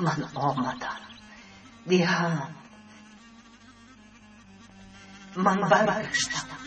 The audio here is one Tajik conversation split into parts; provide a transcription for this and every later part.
Ман омадам, диҳам, ман баргаштам.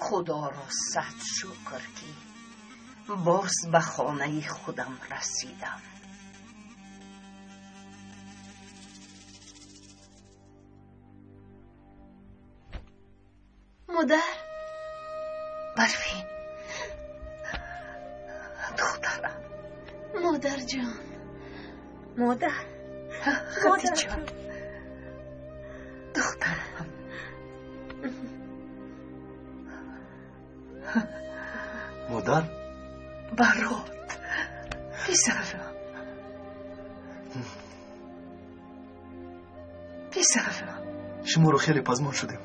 Худоро сад шукр, ки боз ба хонаи худам расидам. Модар. Барфин, духтарам. Модарҷон. Модар. Хадиҷа. Духтарам. Модар? Барот. Писарам. Писарам. Шуморо хеле пазмон шудем.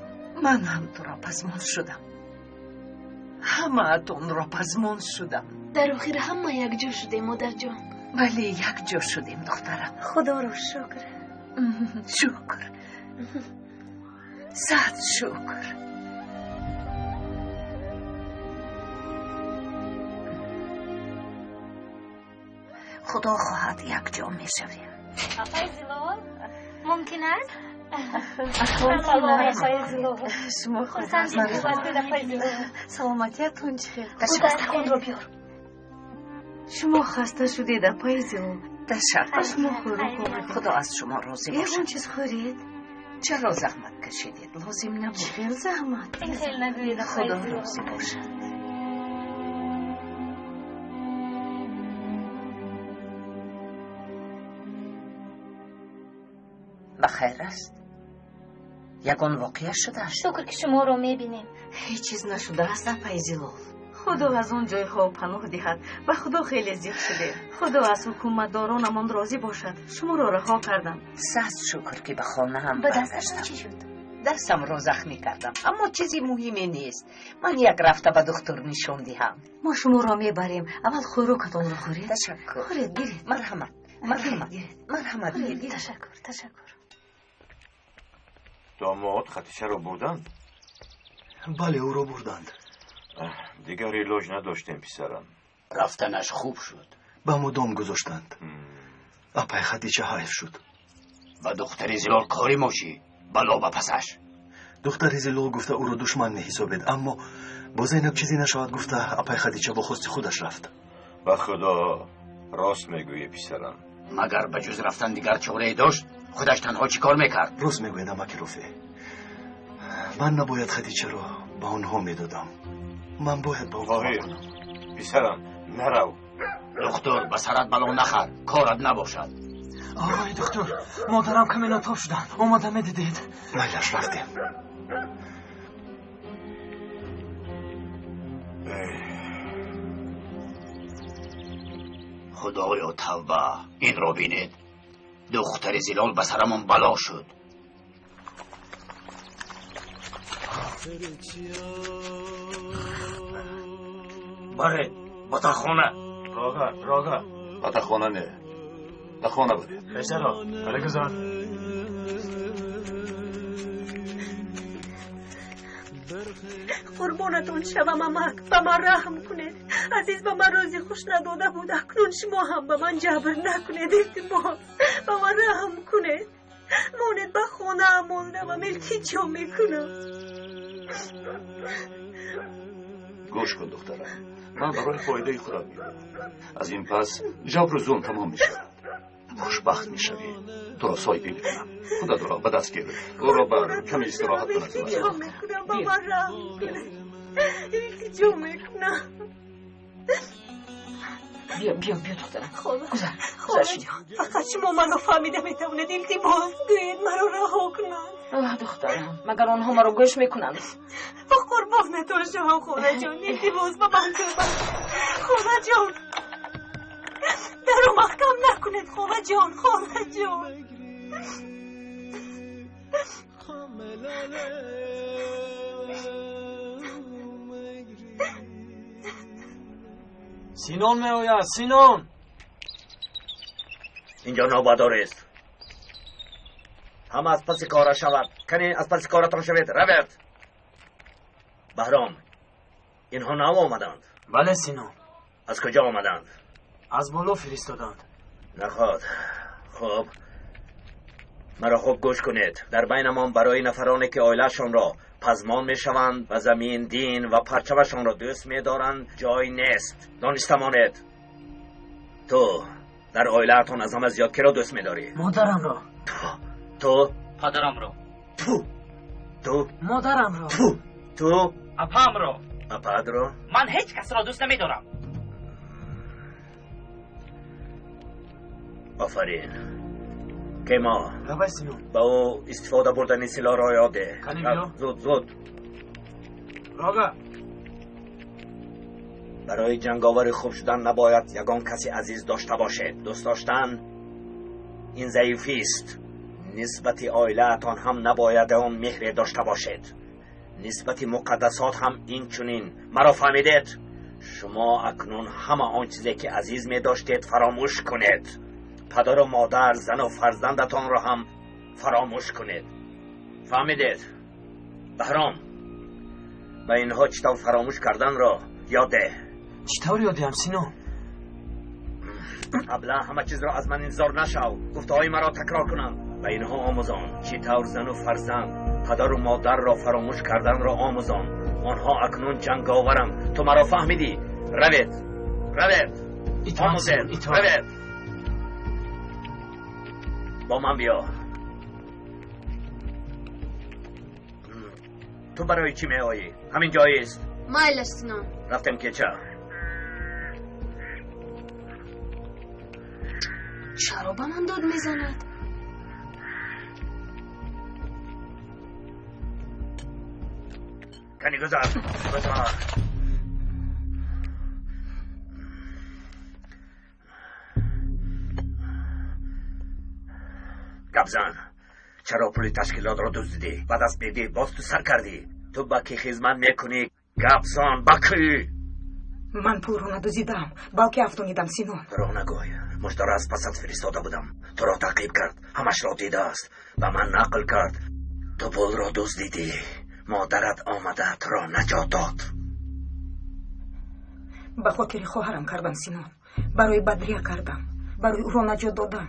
Ман ҳам туро пазмон шудам. Ҳамаатонро пазмон шудам. Дар охир ҳама якҷо шудем, модарҷон. Бале, якҷо шудем, духтарам. Худоро шукр. Шукр. Сад шукр. Худо хоҳад якҷо мешавем. Апаи Зилол, мумкин аст? Шумо саломатиятон чӣ хел? Дастархонро биёр. Шумо хаста шудед, апаи Зилол. Ташаккур. Шумо хӯрок овардед. Худо аз шумо розӣ бошад. Ягон чиз хӯред? Чаро заҳмат кашидед? Лозим набуд. Чӣ хел заҳмат? Ин хел нагӯед, апаи Худо Зилол. розӣ бошад. Ба хайр аст? Ягон воқеа шудааст? Шукр, ки шуморо мебинем. Ҳеҷ чиз нашудааст, апаи Зилол. Худо аз он ҷойҳо паноҳ диҳад. Ба Худо хеле зиқ шудем. Худо аз ҳукуматдоронамон розӣ бошад. Шуморо раҳо кардам. Сад шукр, ки ба хонаам Ба дастатон баргаштам. чӣ шуд? Дастамро захмӣ кардам, аммо чизи муҳиме нест. Ман як рафта ба духтур нишон диҳам. Мо шуморо мебарем. Аввал хӯрокатонро хӯред. Ташаккур. Хӯред, гиред. Марҳамат, марҳамат, марҳамат, гиред. Ташаккур, ташаккур. Домод Хатишаро бурданд? Бале, ӯро бурданд. Дигар илоҷ надоштем, писарам. Рафтанаш хуб шуд. Ба мудом гузоштанд. Апай Хадича ҳайф шуд. Ба духтари Зилол кори мо чӣ? Бало ба пасаш. Духтари Зилол гуфта ӯро душман меҳисобед, аммо бо Зайнаб чизе нашавад гуфта апай Хадича бо хости худаш рафт. Ба Худо рост мегӯӣ, писарам. Магар ба ҷуз рафтан дигар чорае дошт? Худаш танҳо чӣ кор мекард? Рост мегӯяд, амаки Руфе. Ман набояд Хадичаро ба онҳо медодам. Ман бояд ба ӯ кӯмак Тоҳир, кунам. писарам, нарав. Духтур, ба сарат бало нахар, корат набошад. Оғои духтур, модарам каме нотоб шуданд. Омада медидед. Майлаш, рафтем. Худоё, тавба, инро бинед. Духтари Зилол ба сарамон бало шуд. Баред, ба тахона. Рога, рога. Ба тахона не. Тахона баред. Пешаро, кале гузар. Қурбонатон шавам, амак, ба ман раҳм кунед. Азиз ба ман рӯзи хуш надода буд. Акнун шумо ҳам ба ман ҷабр накунед, илтимос. Ба ман раҳм кунед. Монед ба хонаамон равам, илтиҷо мекунам. Гӯш кун, духтарам. Ман барои фоидаи худам меоям. Аз ин пас ҷабру зулм тамом мешавад. Хушбахт мешавӣ. Туро соҳибӣ мекунам. Худатро ба даст гир. Ӯро бар каме истироҳат кунад. Илтиҷо мекунам, ба ман раҳм кунед. Илтиҷо мекунам. Биё, биё, биё, духтарам. Гузар. Холаҷон, фақат шумо маро фаҳмида метавонед. Илтимос, гӯед маро раҳо кунанд. Оҳ, духтарам, магар онҳо маро гӯш мекунанд? Ба қурбонатон шавам, холаҷон. Илтимос, ба ман кӯмак. Холаҷон, даро маҳкам накунед, холаҷон, холаҷон. Синон меояд, Синон. Инҷо навбатдор аст. Ҳама аз паси кора шавад. Кане аз паси коратон шавед, равед. Баҳром, инҳо нав омаданд. Бале, Синон. Аз куҷо омаданд? Аз боло фиристоданд. Наход. Хуб, маро хуб гӯш кунед. Дар байнамон барои нафароне ки оилаашонро пазмон мешаванд ва замин, дин ва парчамашонро дӯст медоранд, ҷой нест. Дониста монед. Ту дар оилаатон аз ҳама зиёд киро дӯст медорӣ? Модарамро. Ту? Падарамро. Ту? Ту? Модарамро. Ту? Ту? Апаамро. Апаатро? Ман ҳеҷ касро дӯст намедорам. Офарин. Кема. Лабай, Синон. Ба ӯ истифода бурдани силоҳро ёд деҳ. Кани биё. Зуд, зуд. Рога. Барои ҷанговари хуб шудан набояд ягон каси азиз дошта бошед. Дӯст доштан ин заифист. Нисбати оилаатон ҳам набояд он меҳре дошта бошед. Нисбати муқаддасот ҳам инчунин. Маро фаҳмидед? Шумо акнун ҳама он чизе ки азиз медоштед фаромӯш кунед. Падару модар, зану фарзандатонро ҳам фаромӯш кунед. Фаҳмидед? Баҳром, ба инҳо чӣ тавр фаромӯш карданро ёд деҳ. Чӣ тавр ёд диҳам, Синон? Қаблан ҳама чизро аз ман интизор нашав. Гуфтаҳои маро такрор кунанд. Ба инҳо омӯзон чӣ тавр зану фарзанд, падару модарро фаромӯш карданро омӯзон. Онҳо акнун ҷанговаранд. Ту маро фаҳмидӣ? Равед, равед, омӯзед, равед. Бо ман биё. Ту барои чӣ меоӣ? Ҳамин ҷоист. Майлаш, Синон. Рафтем кеча. Чаро ба ман дод мезанад? Кани гузар, гузар. Гап зан. Чаро пули ташкилотро дуздидӣ? Ба даст медӣ, боз ту сар кардӣ. Ту ба кӣ хизмат мекунӣ? Гап зан, ба кӣ? Ман пулро надуздидам, балки афтонидам, Синон. Дурӯғ нагӯй. Муждаро аз пасат фиристода будам. Туро таъқиб кард. Ҳамашро дидааст. Ба ман нақл кард. Ту пулро дуздидӣ. Модарат омада туро наҷот дод. Ба хотири хоҳарам кардам, Синон. Барои Бадрия кардам. Барои ӯро наҷот додан.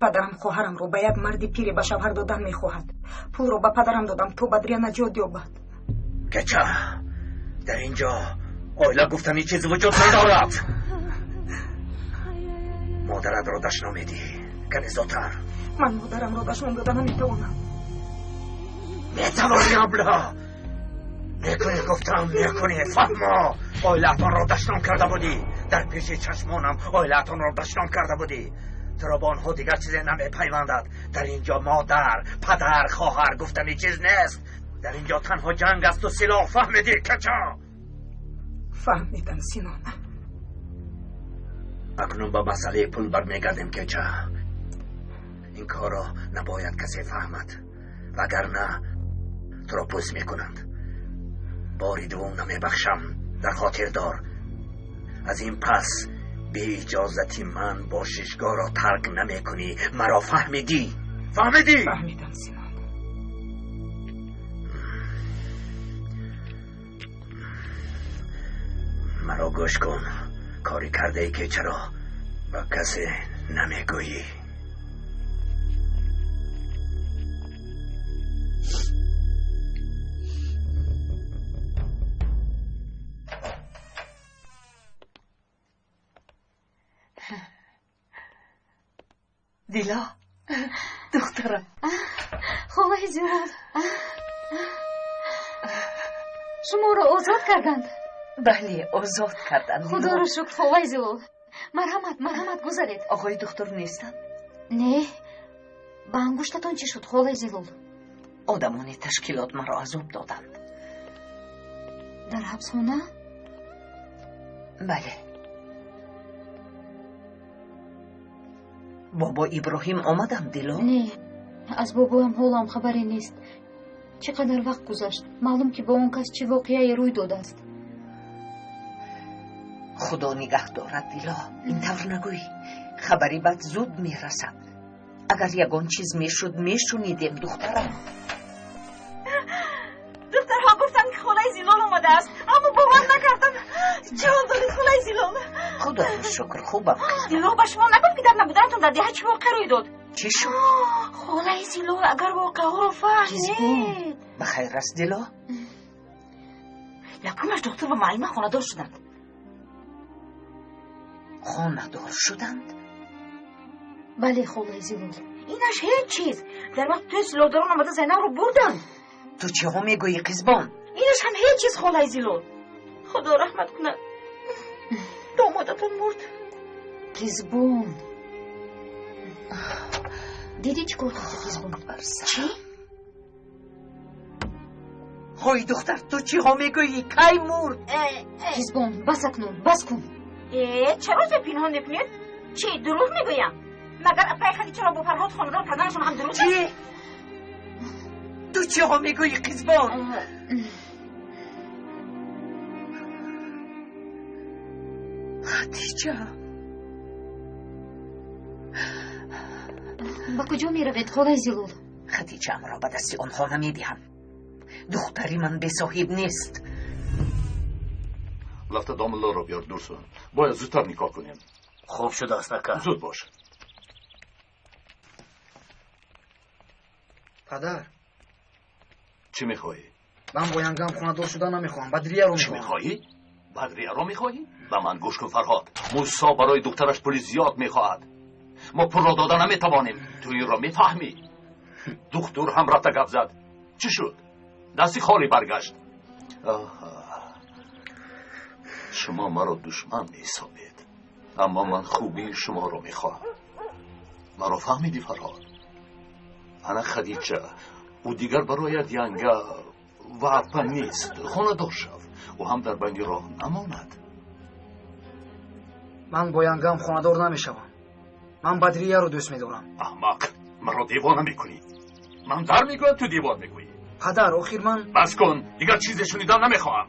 Падарам хоҳарамро ба як марди пире ба шавҳар додан мехоҳад. Пулро ба падарам додам то Бадрия наҷот ёбад. Кеча, дар ин ҷо оила гуфтани чиз вуҷуд надорад. Модаратро дашном медиҳӣ. Кане зудтар. Ман модарамро дашном дода наметавонам. Метавонӣ, абла. Мекунӣ, гуфтам, мекунӣ. Фаҳмо, оилаатонро дашном карда будӣ. Дар пеши чашмонам оилаатонро дашном карда будӣ. Туро бо онҳо дигар чизе намепайвандад. Дар инҷо модар, падар, хоҳар гуфтани чиз нест. Дар инҷо танҳо ҷанг асту силоҳ. Фаҳмидӣ, кача? Фаҳмидам, Синон. Акнун ба масъалаи пул бармегардем, кеча. Ин корро набояд касе фаҳмад, вагарна туро пӯст мекунанд. Бори дуввум намебахшам, дар хотир дор. Аз ин пас бе иҷозати ман бошишгоҳро тарк намекунӣ. Маро фаҳмидӣ? Фаҳмидӣ? Фаҳмидам, Синон. Маро гӯш кун. Кори кардае ки чаро ба касе намегӯӣ. Дило, духтарам. Холаи Зилол, шуморо озод карданд? Бале, озод карданд. Худоро шукр, холаи Зилол. Марҳамат, марҳамат, гузаред. Оғои духтур нестанд? Не. Ба ангуштатон чӣ шуд, холаи Зилол? Одамони ташкилот маро азоб доданд. Дар ҳабсхона? Бале. Бобо Иброҳим омадам, Дило? Не, аз бобоям ҳолам хабаре нест. Чӣ қадар вақт гузашт. Маълум ки бо он кас чӣ воқеае рӯй додааст. Худо нигаҳ дорад, Дило. Ин тавр нагӯй. Хабари бад зуд мерасад. Агар ягон чиз мешуд, мешунидем, духтарам. Духтарҳо гуфтанд ки холаи Зилол омадааст, аммо бовар накардам. Чӣ ҳол доред, холаи Зилол? Худоро шукр, хубам. Зилол ба шумо нагуфт ки дар набуданатон дар деҳа чӣ воқеа рӯй дод? Чӣ шуд? Холаи Зилол, агар воқеаҳоро фаҳмед. Ба хайр аст, Дило? Якумаш духтур ва муаллима хонадор шуданд. Хонадор шуданд? Бале, холаи Зилол. Инаш ҳеҷ чиз. Дар вақти тӯй силоҳдорон омада Зайнабро бурданд. Ту чиҳо мегӯӣ, қизбон? Инаш ҳам ҳеҷ чиз, холаи Зилол. Худо раҳмат кунад. Домодатон мурд. Қизбон, дидӣ чӣ кор карди, қизбон? Чӣ? Ҳой, духтар, ту чиҳо мегӯӣ? Кай мурд? Қизбон, бас акнун, бас кун. Чаро зе пинҳон мекунед? Чӣ, дурӯғ мегӯям? Магар апаи Хадичаро бо Фарҳод хонадор карданашон ҳам дурӯғ аст? Чӣ? Ту чиҳо мегӯӣ, қизбон? Хадича. Ба куҷо меравед, холаи Зилол? Хадичаамро ба дасти онҳо намедиҳам. Духтари ман бесоҳиб нест. Лафта домуллоро биёр, Дурсун. Бояд зудтар никоҳ кунем. Хуб шудааст, ака. Зуд бош. Падар. Чӣ мехоҳӣ? Ман бо янгам хонадор шуда намехоҳам. Бадрияро мехоҳам. Чӣ мехоҳӣ? Бадрияро мехоҳӣ? Ба ман гӯш кун, Фарҳод. Мусо барои духтараш пули зиёд мехоҳад. Мо пулро дода наметавонем. Ту инро мефаҳмӣ. Духтур ҳам рафта гап зад. Чӣ шуд? Дасти холӣ баргашт. Шумо маро душман меҳисобед, аммо ман хубии шуморо мехоҳам. Маро фаҳмидӣ, Фарҳод? Ана Хадича, ӯ дигар барояд янга ва апа нест. Хонадор шав. Ӯ ҳам дар байни роҳ намонад. Ман бо янгам хонадор намешавам. Ман Бадрияро дӯст медорам. Аҳмақ, маро девона мекунӣ. Ман дар мегӯям, ту девор мегӯӣ. Падар, охир ман бас кун, дигар чизе шунидан намехоҳам.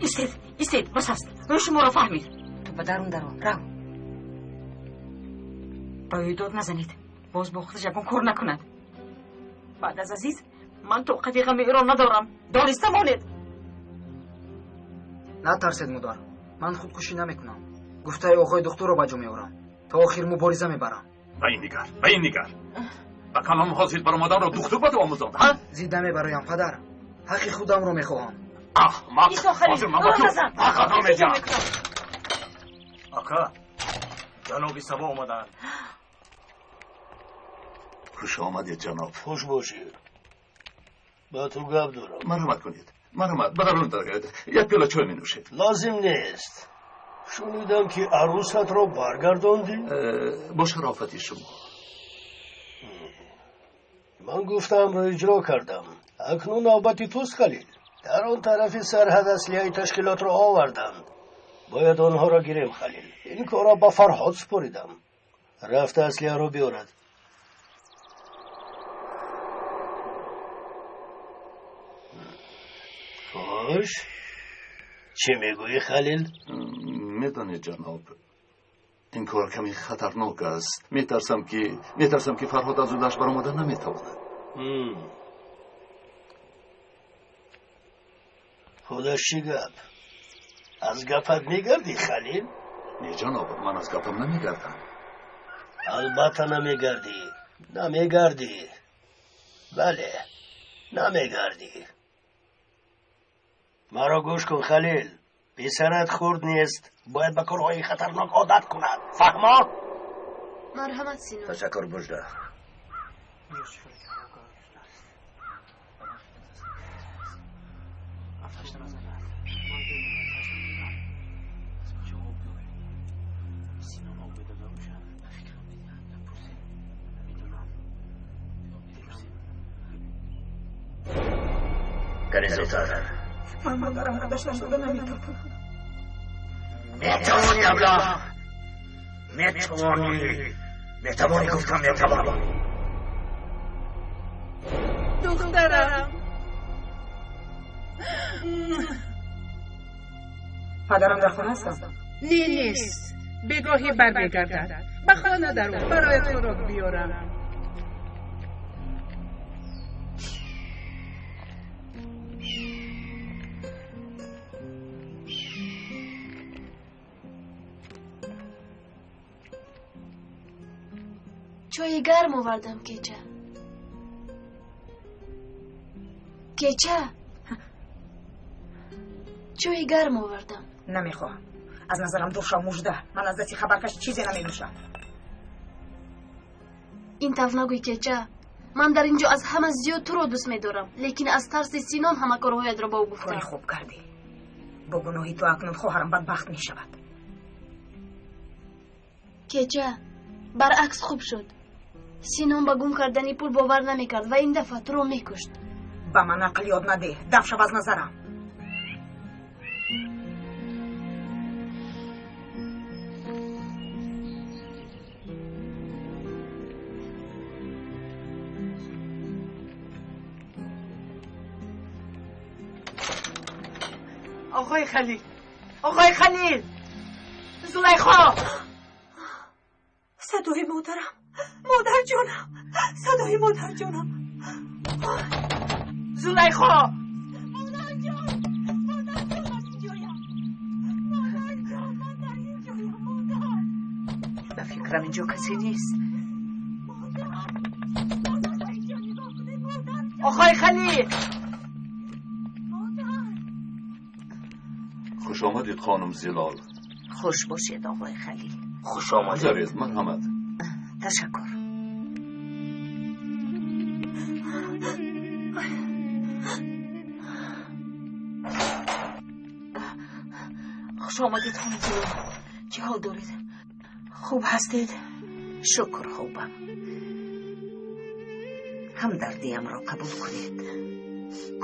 Истед, истед, бас аст. Ӯ шуморо фаҳмид. Ту ба дарун даро, рав. Ба ӯ дод назанед. Боз бо худаш ягон кор накунад. Баъд аз Азиз ман тоқати ғами ӯро надорам. Дониста монед. Натарсед, модар. Ман худкушӣ намекунам. Гуфтаи оғои духтурро ба ҷо меорам. То охир мубориза мебарам. Ба ин нигар, ба ин нигар. Ба калом ҳозир баромаданро духтур ба ту омӯзонд, ҳа? Зид намебароям, падар. Ҳаққи худамро мехоҳам. Аҳмақ! Ҳозир ман ба ту ҳаққатро медиҳам. Ака, ҷаноби Сабо омаданд. Хуш омадед, ҷаноб. Хуш бошед. Ба ту гап дорам. Марҳамат кунед. Марҳамат, ба дарун дароед. Як пиёла чой менӯшед. Лозим нест. Шунидам ки арӯсатро баргардондӣ? Бо шарофати шумо. Ман гуфтаамро иҷро кардам. Акнун навбати туст, Халил. Дар он тарафи сарҳад аслиҳаи ташкилотро оварданд. Бояд онҳоро гирем, Халил. Ин корро ба Фарҳод супоридам. Рафта аслиҳаро биёрад. Хуш, чӣ мегӯӣ, Халил? Медонед, ҷаноб, ин кор каме хатарнок аст. Метарсам ки Фарҳод аз ӯдаш баромада наметавонад. Худаш чӣ гап? Аз гапат мегардӣ, Халил? Не, ҷаноб, ман аз гапам намегардам. Албатта намегардӣ. Намегардӣ. Бале, намегардӣ. Маро гӯш кун, Халил. Писарат хурд нест. Бояд ба корҳои хатарнок одат кунад. Фаҳмо? Марҳамат, Сино. Ташаккур, Мужда. Кани зудтар. Ман модарамро дашном дода наметавонам. Метавонӣ, абла! Метавонӣ! Метавонӣ, гуфтам, метавонӣ! Духтарам! Падарам дар хона ҳастанд? Не, нест. Бегоҳӣ бармегардад. Ба хона даро, бароят хӯрок биёрам. Чойи гарм овардам, кеча. Кеча, чойи гарм овардам. Намехоҳам. Аз назарам дур шав, Мужда. Ман аз дасти хабаркаш чизе наменӯшам. Ин тавр нагӯй, кеча. Ман дар ин ҷо аз ҳама зиёд туро дӯст медорам, лекин аз тарси Синон ҳама корҳоятро ба ӯ гуфтам. Кори хуб кардӣ. Бо гуноҳи ту акнун хоҳарам бадбахт мешавад. Кеча, баръакс хуб шуд. Синон ба гум кардани пул бовар намекард ва ин дафъа туро мекушт. Ба ман ақл ёд надеҳ. Даф шав аз назарам. Оғои Халил, оғои Халил, Зулайхо! Садои модарам, модарҷонам, садои модарҷонам. Зулайхо! Модарҷон, модарҷон, ман инҷоям. Модарҷон, ман дар инҷоям, модар. Ба фикрам инҷо касе нест. Модар, модар, ба инҷо нигоҳ кунед, модар. Оғои Халил! Хуш омадед, хонум Зилол. Хуш бошед, оғои Халил. Хуш омадед. Гузаред, марҳамат. Ташаккур. Хуш омадед, хонум Зилол. Чӣ ҳол доред? Хуб ҳастед? Шукр, хубам. Ҳамдардиамро қабул кунед.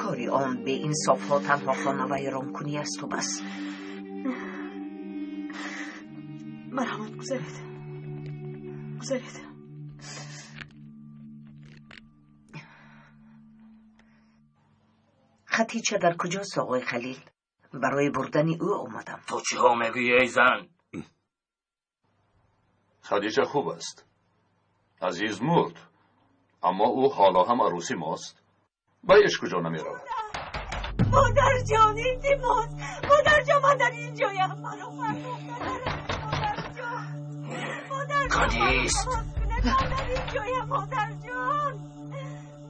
Кори он беинсофҳо танҳо хонавайронкунӣ асту бас. Марҳамат, гузаред, гузаред. Хатича дар куҷост, оғои Халил? Барои бурдани ӯ омадам. Ту чиҳо мегӯӣ, эй зан? Хадича хуб аст. Азиз мурд, аммо ӯ ҳоло ҳам арӯси мост. Ба ҳеҷ куҷо намеравад. Модарҷон, илтимос, модарҷон, ман дар инҷоям. Маро партоф надаред, модарҷон. Модарҷон, Кадист. ман дар инҷоям, модарҷон.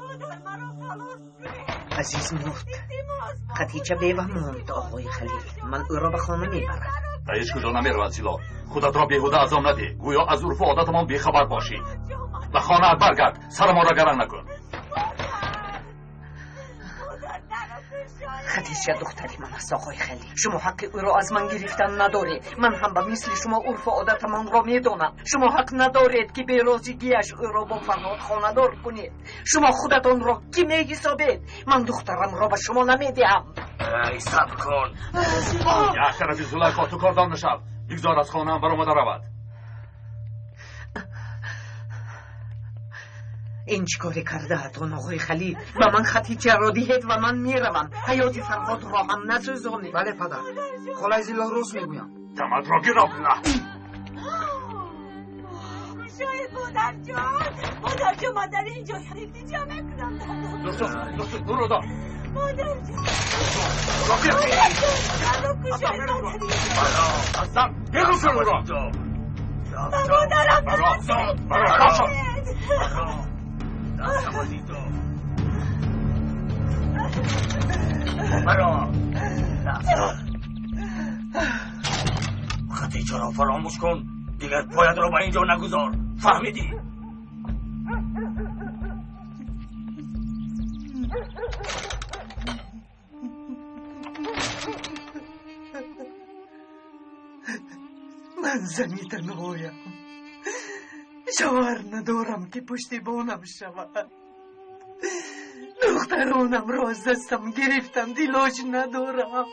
Модар, маро халос кунед. Азиз мурд. Хатича бева монд, оғои Халил. Ман ӯро ба хона мебарам. Ба ҳеҷ куҷо намеравад, Зилол. Худатро беҳуда азоб надеҳ. Гӯё аз урфу одатамон бехабар бошӣ. Ба хонаат баргард, сарамонро гаран накун. Хадича духтари ман аст, оғои Халил. Шумо ҳаққи ӯро аз ман гирифтан надоред. Ман ҳам ба мисли шумо урфу одатамонро медонам. Шумо ҳақ надоред, ки берозигиаш ӯро бо Фарҳод хонадор кунед. Шумо худатонро кӣ меҳисобед? Ман духтарамро ба шумо намедиҳам. Эй, сабр кун. Як тарафи Зулайхо, ту кордон нашав. Бигзор аз хонаам баромада равад. Ин чӣ коре кардаатон, оғои Халил? Ба ман Хатичаро диҳед ва ман меравам. Ҳаёти Фарҳодро ҳам насӯзонед. Бале, падар, холаи Зилол рост мегӯям. Даматро гироб. Кушоед, модарҷон, модарҷон, ман дар ин ҷо илтиҷо мекунам. Дурсун, Дурсун, ӯро дор. Модарҷон, Азам, берун кун ӯро. Ба модарам Баро, баро. Хадичаро фаромӯш кун, дигар поятро ба ин ҷо нагузор. Фаҳмидӣ? Ман зани танҳоям. Шавҳар надорам, ки пуштибонам шавад. Духтаронамро аз дастам гирифтанд, илоҷ надорам.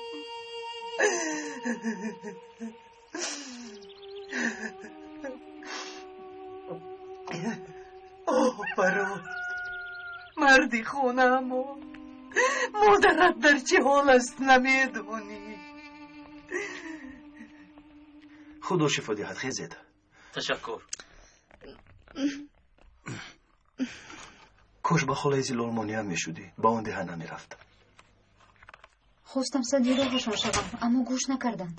Оҳ, Фарҳод, марди хонаамон, модарат дар чӣ ҳол аст намедонӣ. Худо шифо диҳад, хезед. Ташаккур. Кош ба холаи Зилол монеа мешудӣ, ба он деҳа намерафт. Хостам садди роҳашон шавам, аммо гӯш накарданд.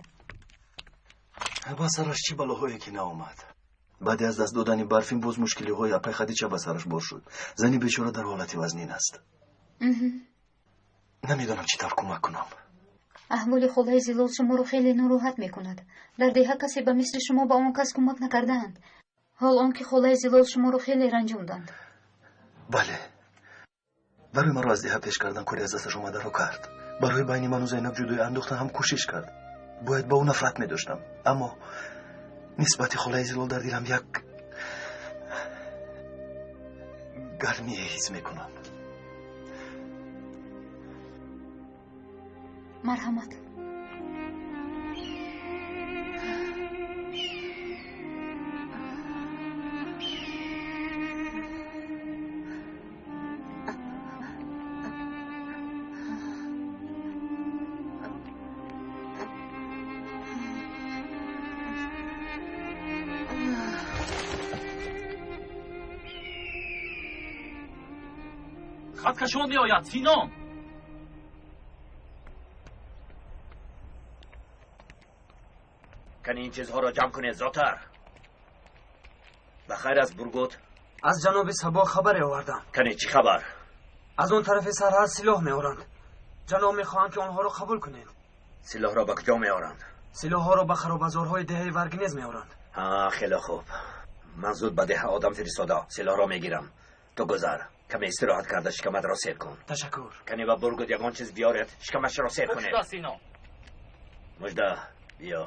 Ба сараш чӣ балоҳое ки наомад. Баъди аз даст додани Барфин боз мушкилиҳои апай Хадича ба сараш бор шуд. Зани бечора дар ҳолати вазнин аст. Намедонам чӣ тавр кӯмак кунам. Аҳволи холаи Зилол шуморо хеле нороҳат мекунад. Дар деҳа касе ба мисли шумо ба он кас кӯмак накардаанд. Ҳол он ки холаи Зилол шуморо хеле ранҷонданд. Бале, барои маро аз деҳа пеш кардан кори аз дасташ омадаро кард. Барои байни ману Зайнаб ҷудоӣ андохтан ҳам кӯшиш кард. Бояд ба ӯ нафрат медоштам, аммо нисбати холаи Зилол дар дилам як гармие ҳис мекунам. Марҳамат. Хаткашон меояд, Синон. Кани ин чизҳоро ҷамъ кунед зудтар. Ба хайр аз Бургут? Аз ҷаноби Сабо хабаре овардам. Кани чӣ хабар? Аз он тарафи сарҳад силоҳ меоранд. Ҷаноб мехоҳанд, ки онҳоро қабул кунед. Силоҳро ба куҷо меоранд? Силоҳҳоро ба харобазорҳои деҳаи Варгинез меоранд. Ҳа, хеле хуб. Ман зуд ба деҳа одам фиристода силоҳро мегирам. Ту гузар, каме истироҳат карда шикаматро сер кун. Ташаккур. Кани ба Бургут ягон чиз биёред, шикамашро сер кунед. Мужда, Синон. Мужда, биё.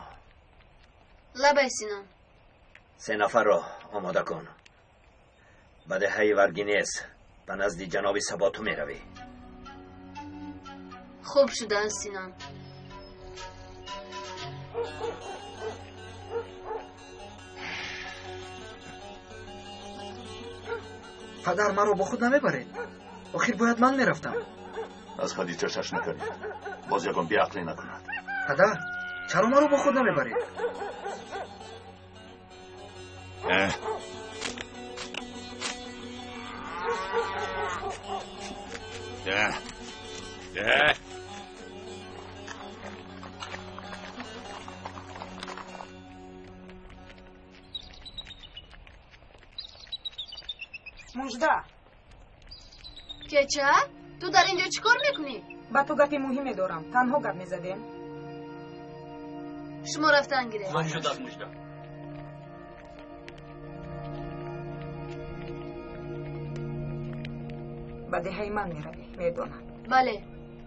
Лабай, Синон. Се нафарро омода кун. Ба деҳаи Варгинез ба назди ҷаноби Сабо ту меравӣ. Хуб шудааст, Синон. Падар, маро бо худ намебаред? Охир бояд ман мерафтам. Аз Хадича шаш накунед, боз ягон беақлӣ накунад. Падар, чаро маро бо худ намебаред? Мужда. Кеча, ту дар ин ҷо чӣ кор мекунӣ? Ба ту гапи муҳиме дорам. Танҳо гап мезадем. Шумо рафтан гиред. Хуб шудааст, Мужда. Ба деҳаи ман меравӣ, медонам. Бале,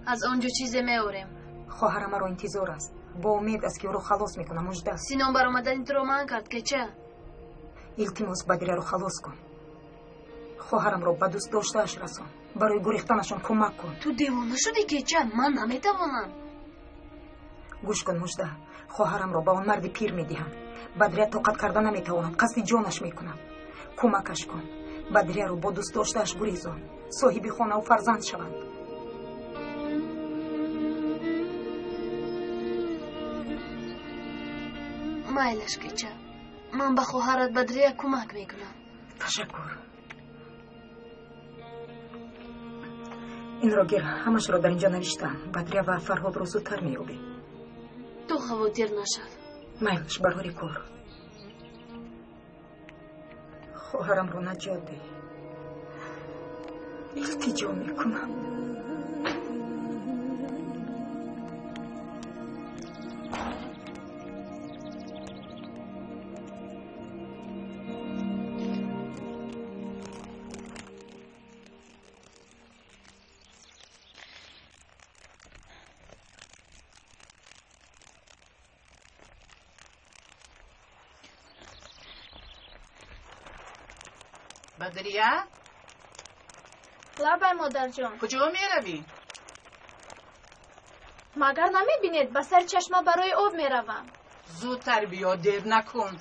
Аз он ҷо чизе меорем. Хоҳарам маро интизор аст. Бо умед аст, ки ӯро халос мекунам. Мужда. Синон баромадани туро манъ кард, кеча. Илтимос, Бадрияро халос кун. Хоҳарамро ба дӯст доштааш расон. Барои гурехтанашон кӯмак кун. Ту девона шудӣ, кеча? Ман наметавонам. Гӯш кун, Мужда. Хоҳарамро ба он марди пир медиҳам. Бадрия тоқат карда наметавонад, қасди ҷонаш мекунад. Кӯмакаш кун. Бадрияро бо дӯст доштааш гурезон. Соҳиби хонаву фарзанд шаванд. Майлаш, кеча. Ман ба хоҳарат Бадрия кӯмак мекунам. Ташаккур. Инро гир, ҳамашро дар инҷо навиштам. Бадрия ва Фарҳодро зудтар меёбӣ. Ту хавотир нашав. Майлаш, барори кор. Хоҳарамро наҷот деҳ. Илтиҷо мекунам. Бадрия? Лабай, модарҷон. Куҷо меравӣ? Магар намебинед, ба сари чашма барои об меравам. Зудтар биё, дер накун.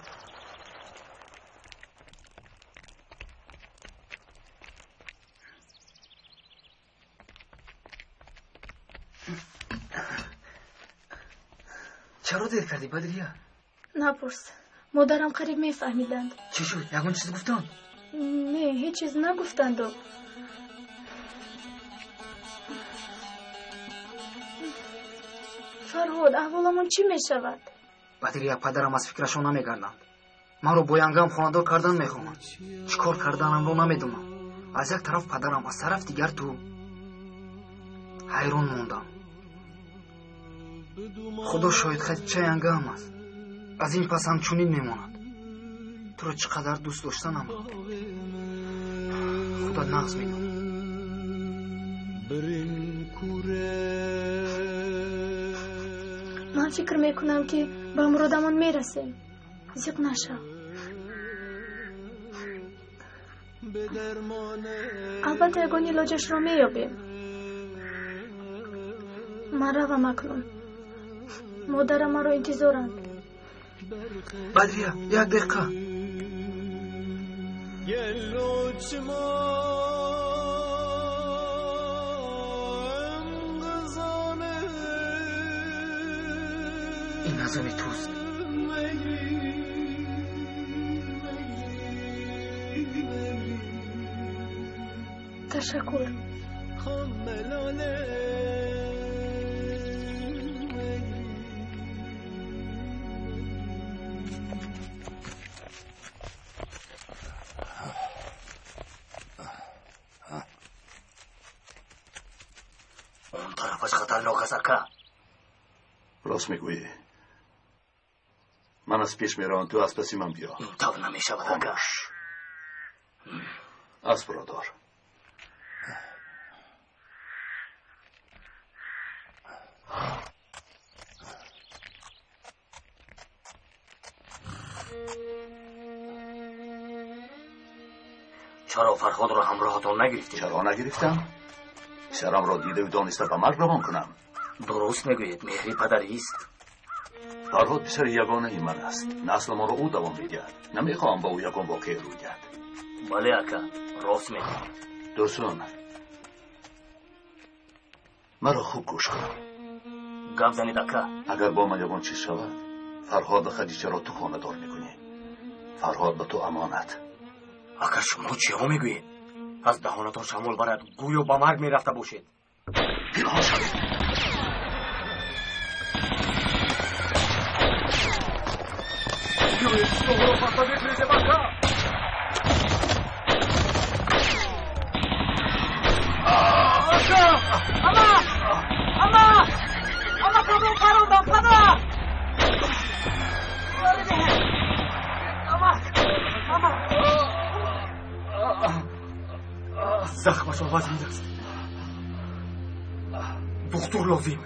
Чаро дер кардӣ, Бадрия? Напурс. Модарам қариб мефаҳмиданд. Чӣ шуд? Ягон чиз гуфтанд? Не, ҳеҷ чиз нагуфтанду. Фарҳод, аҳволамон чӣ мешавад? Бадрия, падарам аз фикрашон намегарданд. Маро бо янгам хонадор кардан мехоҳанд. Чӣ кор карданамро намедонам. Аз як тараф падарам, аз тараф дигар ту. Ҳайрон мондам. Худо шоҳид, Хадича янгам аст. Аз ин пас ҳамчунин мемонад. Туро чӣ қадар дӯст доштанам худат нағз медонӣ. Ман фикр мекунам, ки ба муродамон мерасем. Зиқ нашав. Албатта, ягон илоҷашро меёбем. Ман равам акнун. Модарам маро интизоранд. Бадрия, як дақиқа. Ин аз они туст. Ташаккур. Он тарафаш хатарнок аст, ака. Рост мегӯӣ. Ман аз пеш меравам, ту аз паси ман биё. Ин тавр намешавад, ака. Аспро дор. Чаро Фарҳодро ҳамроҳатон нагирифтед? Чаро нагирифтам? Писарамро дидаву дониста ба марг равон кунам. Дуруст мегӯед, меҳри падарист. Фарҳод писари ягонаи ман аст. Наслмонро ӯ давом медиҳад. Намехоҳам ба ӯ ягон воқеа рӯй диҳад. Бале, ака, рост мегӯед. Дурсун, маро хуб гӯш кун. Гап занед, ака. Агар бо ман ягон чиз шавад, Фарҳод ва Хадичаро ту хонадор мекунӣ. Фарҳод ба ту амонат. Ака, шумо чиҳо мегӯед? Аз даҳонатон шамол барад, гӯё ба марг мерафта бошед. Пинҳон шавед. Биёед, силоҳро пахта бифрезем, ака. Ака! Ама! Ама! Ама, падар, парондам, падар! Ама! Ама! Захмашон вазнин аст. Духтур лозим.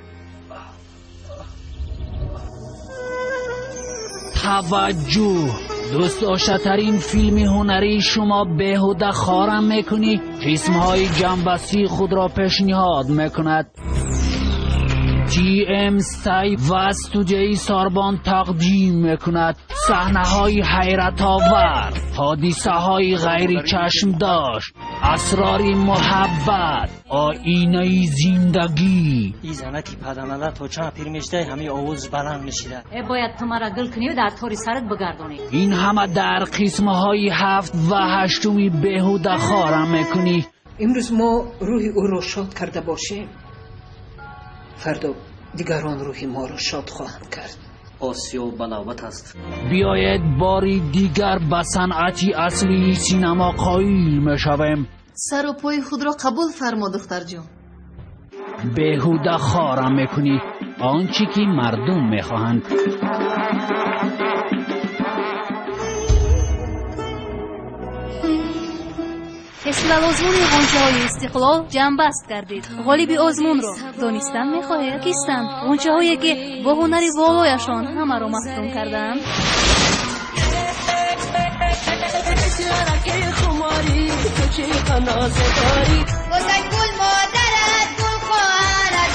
Таваҷҷӯҳ! Дӯстдоштатарин филми ҳунарии шумо беҳуда хорам мекунӣ қисмҳои ҷамъбастии худро пешниҳод мекунад. TM Стай ва студияи Сорбон тақдим мекунад саҳнаҳои ҳайратовар, ҳодисаҳои ғайричашмдошт, асрори муҳаббат, оинаи зиндагӣ. Ин занаки паданада то чанд пир мешидай, ҳамаи овозаш баланд мешида. Э, бояд ту мара гул кунию дар тори сарат бигардонӣ. Ин ҳама дар қисмҳои ҳафт ва ҳаштуми беҳуда хорам мекунӣ. Имрӯз мо рӯҳи ӯро шод карда бошем, фардо дигарон рӯҳи моро шод хоҳанд кард. Осиё ба навбат аст. Биёед бори дигар ба санъати аслии синема қоил мешавем. Сару пои худро қабул фармо, духтарҷон. Беҳуда хорам мекунӣ, он чӣ ки мардум мехоҳанд. Фестивал озмуни ғунчаҳои Истиқлол ҷамъбаст гардид. Ғолиби озмунро донистан мехоҳед? Кистанд ғунчаҳое, ки бо ҳунари волояшон ҳамаро мафтун кардаанд? Гул модарат, гул хоҳарат,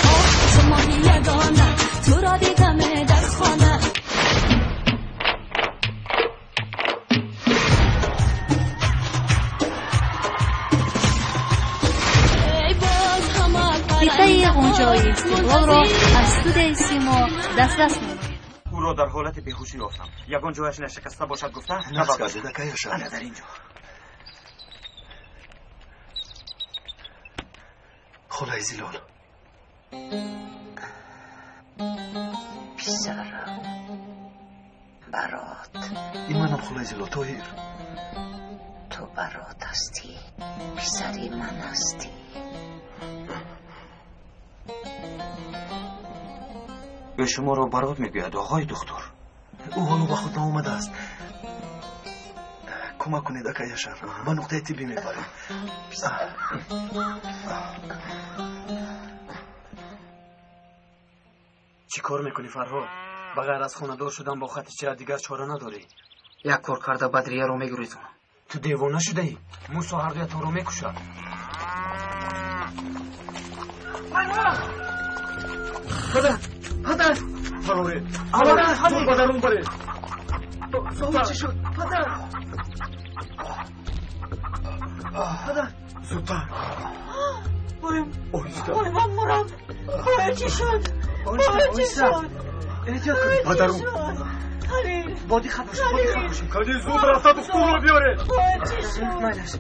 моҳи ягона туро дидаме дар хона. Қитъаи ғунчаҳои Истиқлолро аз студияи Симо дастрас намоед. Ӯро дар ҳолати беҳушӣ ёфтам. Ягон ҷояш нашикаста бошад гуфта. Нақс кардед, акай Яшар. Ана дар ин ҷо. Холаи Зилол. Писарам, барот. Ин манам, холаи Зилол, Тоҳир. Ту барот ҳастӣ, писари ман ҳастӣ. Ӯ шуморо барот мегӯяд, оғои духтур. Ӯ ҳоло ба худ наомадааст. Кӯмак кунед, акай Яшар, ба нуқтаи тиббӣ мебарем. Чӣ кор мекунӣ, Фарҳод? Ба ғайр аз хонадор шудан бо Хатича дигар чора надорӣ. Як кор карда Бадрияро мегурезонам. Ту девона шудаӣ? Мусо ҳардуятонро мекушад. Падар, падар! Фароред! Падар! Ба дарун баред! Ба чӣ шуд? Падар! Падар! Зудтар! Оҳиста! Ой, ман мурам! Ой, чӣ шуд? Ой, чӣ шуд? Эҳтиёт кунед! Ба дарун! Халил! Бо диққат бошед, бо диққат бошед! Кани зуд рафта духтурро биёред! Ой, чӣ шуд? Майлаш.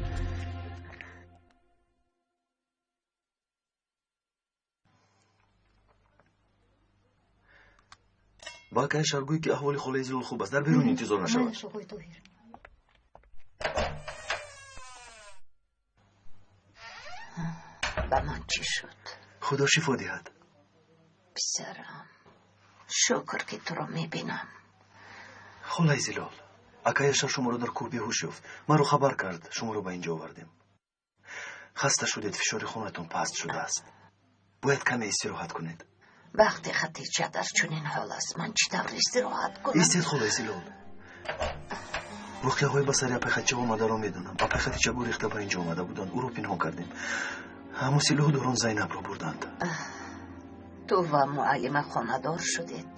Ба акай Яшар гӯй, ки аҳволи холаи Зилол хуб аст, дар берун интизор нашавад. Майлаш, оғои Тоҳир. Ба ман чӣ шуд? Худо шифо диҳад. Писарам, шукр, ки туро мебинам. Холаи Зилол, акай Яшар шуморо дар кӯҳ беҳуш ёфт. Маро хабар кард, шуморо ба инҷо овардем. Хаста шудед, фишори хунатон паст шудааст. Бояд каме истироҳат кунед. Вақте Хатича дар чунин ҳол аст, ман чӣ тавр истироҳат кунам? Истед, холаи Зилол. Воқеаҳои ба сари апай Хатича омадаро медонам. Апай Хатича гурехта ба инҷо омада буданд, ӯро пинҳон кардем. Аммо силоҳдорон Зайнабро бурданд. Ту ва муаллима хонадор шудед?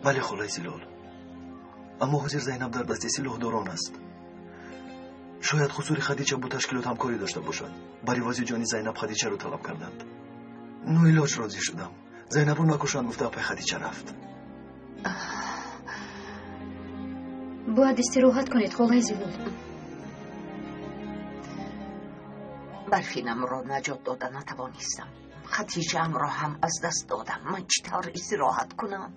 Бале, холаи Зилол. Аммо ҳозир Зайнаб дар дасти силоҳдорон аст. Шояд ҳузури Хадича бо ташкилот ҳамкорӣ дошта бошад. Бар ивази ҷони Зайнаб Хадичаро талаб карданд. Ноилоҷ розӣ шудам. Зайнабро накушанд гуфта апай Хадича рафт. Бояд истироҳат кунед, холаи Зилол. Барфинамро наҷот дода натавонистам. Хатиҷаамро ҳам аз даст додам. Ман чӣ тавр истироҳат кунам?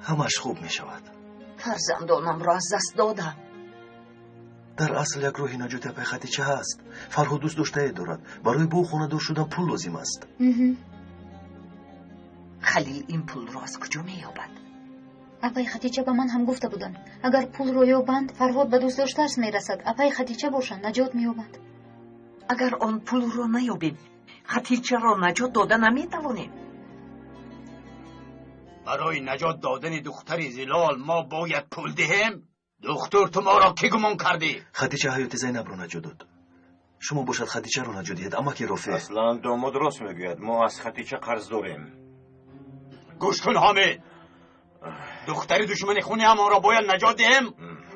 Ҳамаш хуб мешавад. Фарзандонамро аз даст додам. Дар асл як роҳи наҷоти апай Хатича ҳаст. Фарҳод дӯст доштае дорад. Барои бо ӯ хонадор шудан пул лозим аст. Халил ин пулро аз куҷо меёбад? Апай Хатича ба ман ҳам гуфта буданд, агар пулро ёбанд, Фарҳод ба дӯстдоштааш мерасад, апай Хатича бошанд наҷот меёбанд. Агар он пулро наёбем, Хатичаро наҷот дода наметавонем. Барои наҷот додани духтари Зилол мо бояд пул диҳем? Духтур, ту моро кӣ гумон кардӣ? Хатича ҳаёти Зайнабро наҷот дод. Шумо бошад Хатичаро наҷот диҳед, амаки Рофеъ. Аслан домод рост мегӯяд, мо аз Хатича қарз дорем. Гӯш кун, Ҳомид. Духтари душмани хуни ҳамонро бояд наҷот диҳем?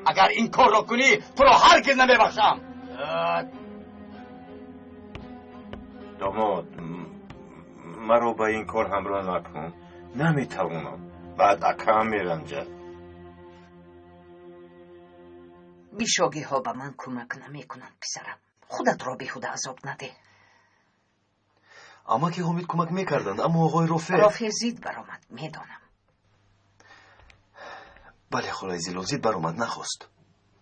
Агар ин корро кунӣ, туро ҳаргиз намебахшам. Домод, маро ба ин кор ҳамроҳ накун. Наметавонам. Баъд акаам меранҷад. Бишогиҳо ба ман кӯмак намекунанд, писарам. Худатро беҳуда азоб надеҳ. Амаки Ҳомид кӯмак мекарданд, аммо оғои Рофеъ... Рофеъ зид баромад, медонам. Бале, холаи Зилол зид баромад, нахост.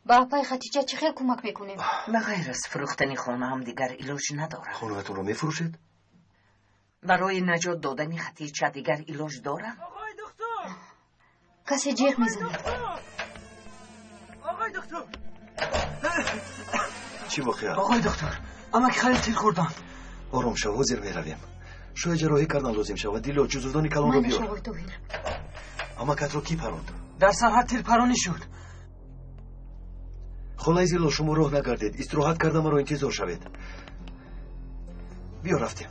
Ба апаи Хатича чӣ хел кӯмак мекунем? Ба ғайр аз фурӯхтани хонаам дигар илоҷ надорам. Хонаатонро мефурӯшед? Барои наҷот додани Хатича дигар илоҷ дорам? Оғои духтур! Касе ҷеғ мезанад. Оғои духтур! Чӣ воқеа? Оғои духтур, амаки Халил тир хӯрданд. Ором шав, ҳозир меравем. Шояд ҷарроҳӣ кардан лозим шавад. Дило, ҷузурдони калонро биёр. Оғои Тоҳир. Амакатро кӣ паронд? Дар сарҳад тирпаронӣ шуд. Холаи Зилол, шумо роҳ нагардед. Истироҳат карда маро интизор шавед. Биё, рафтем.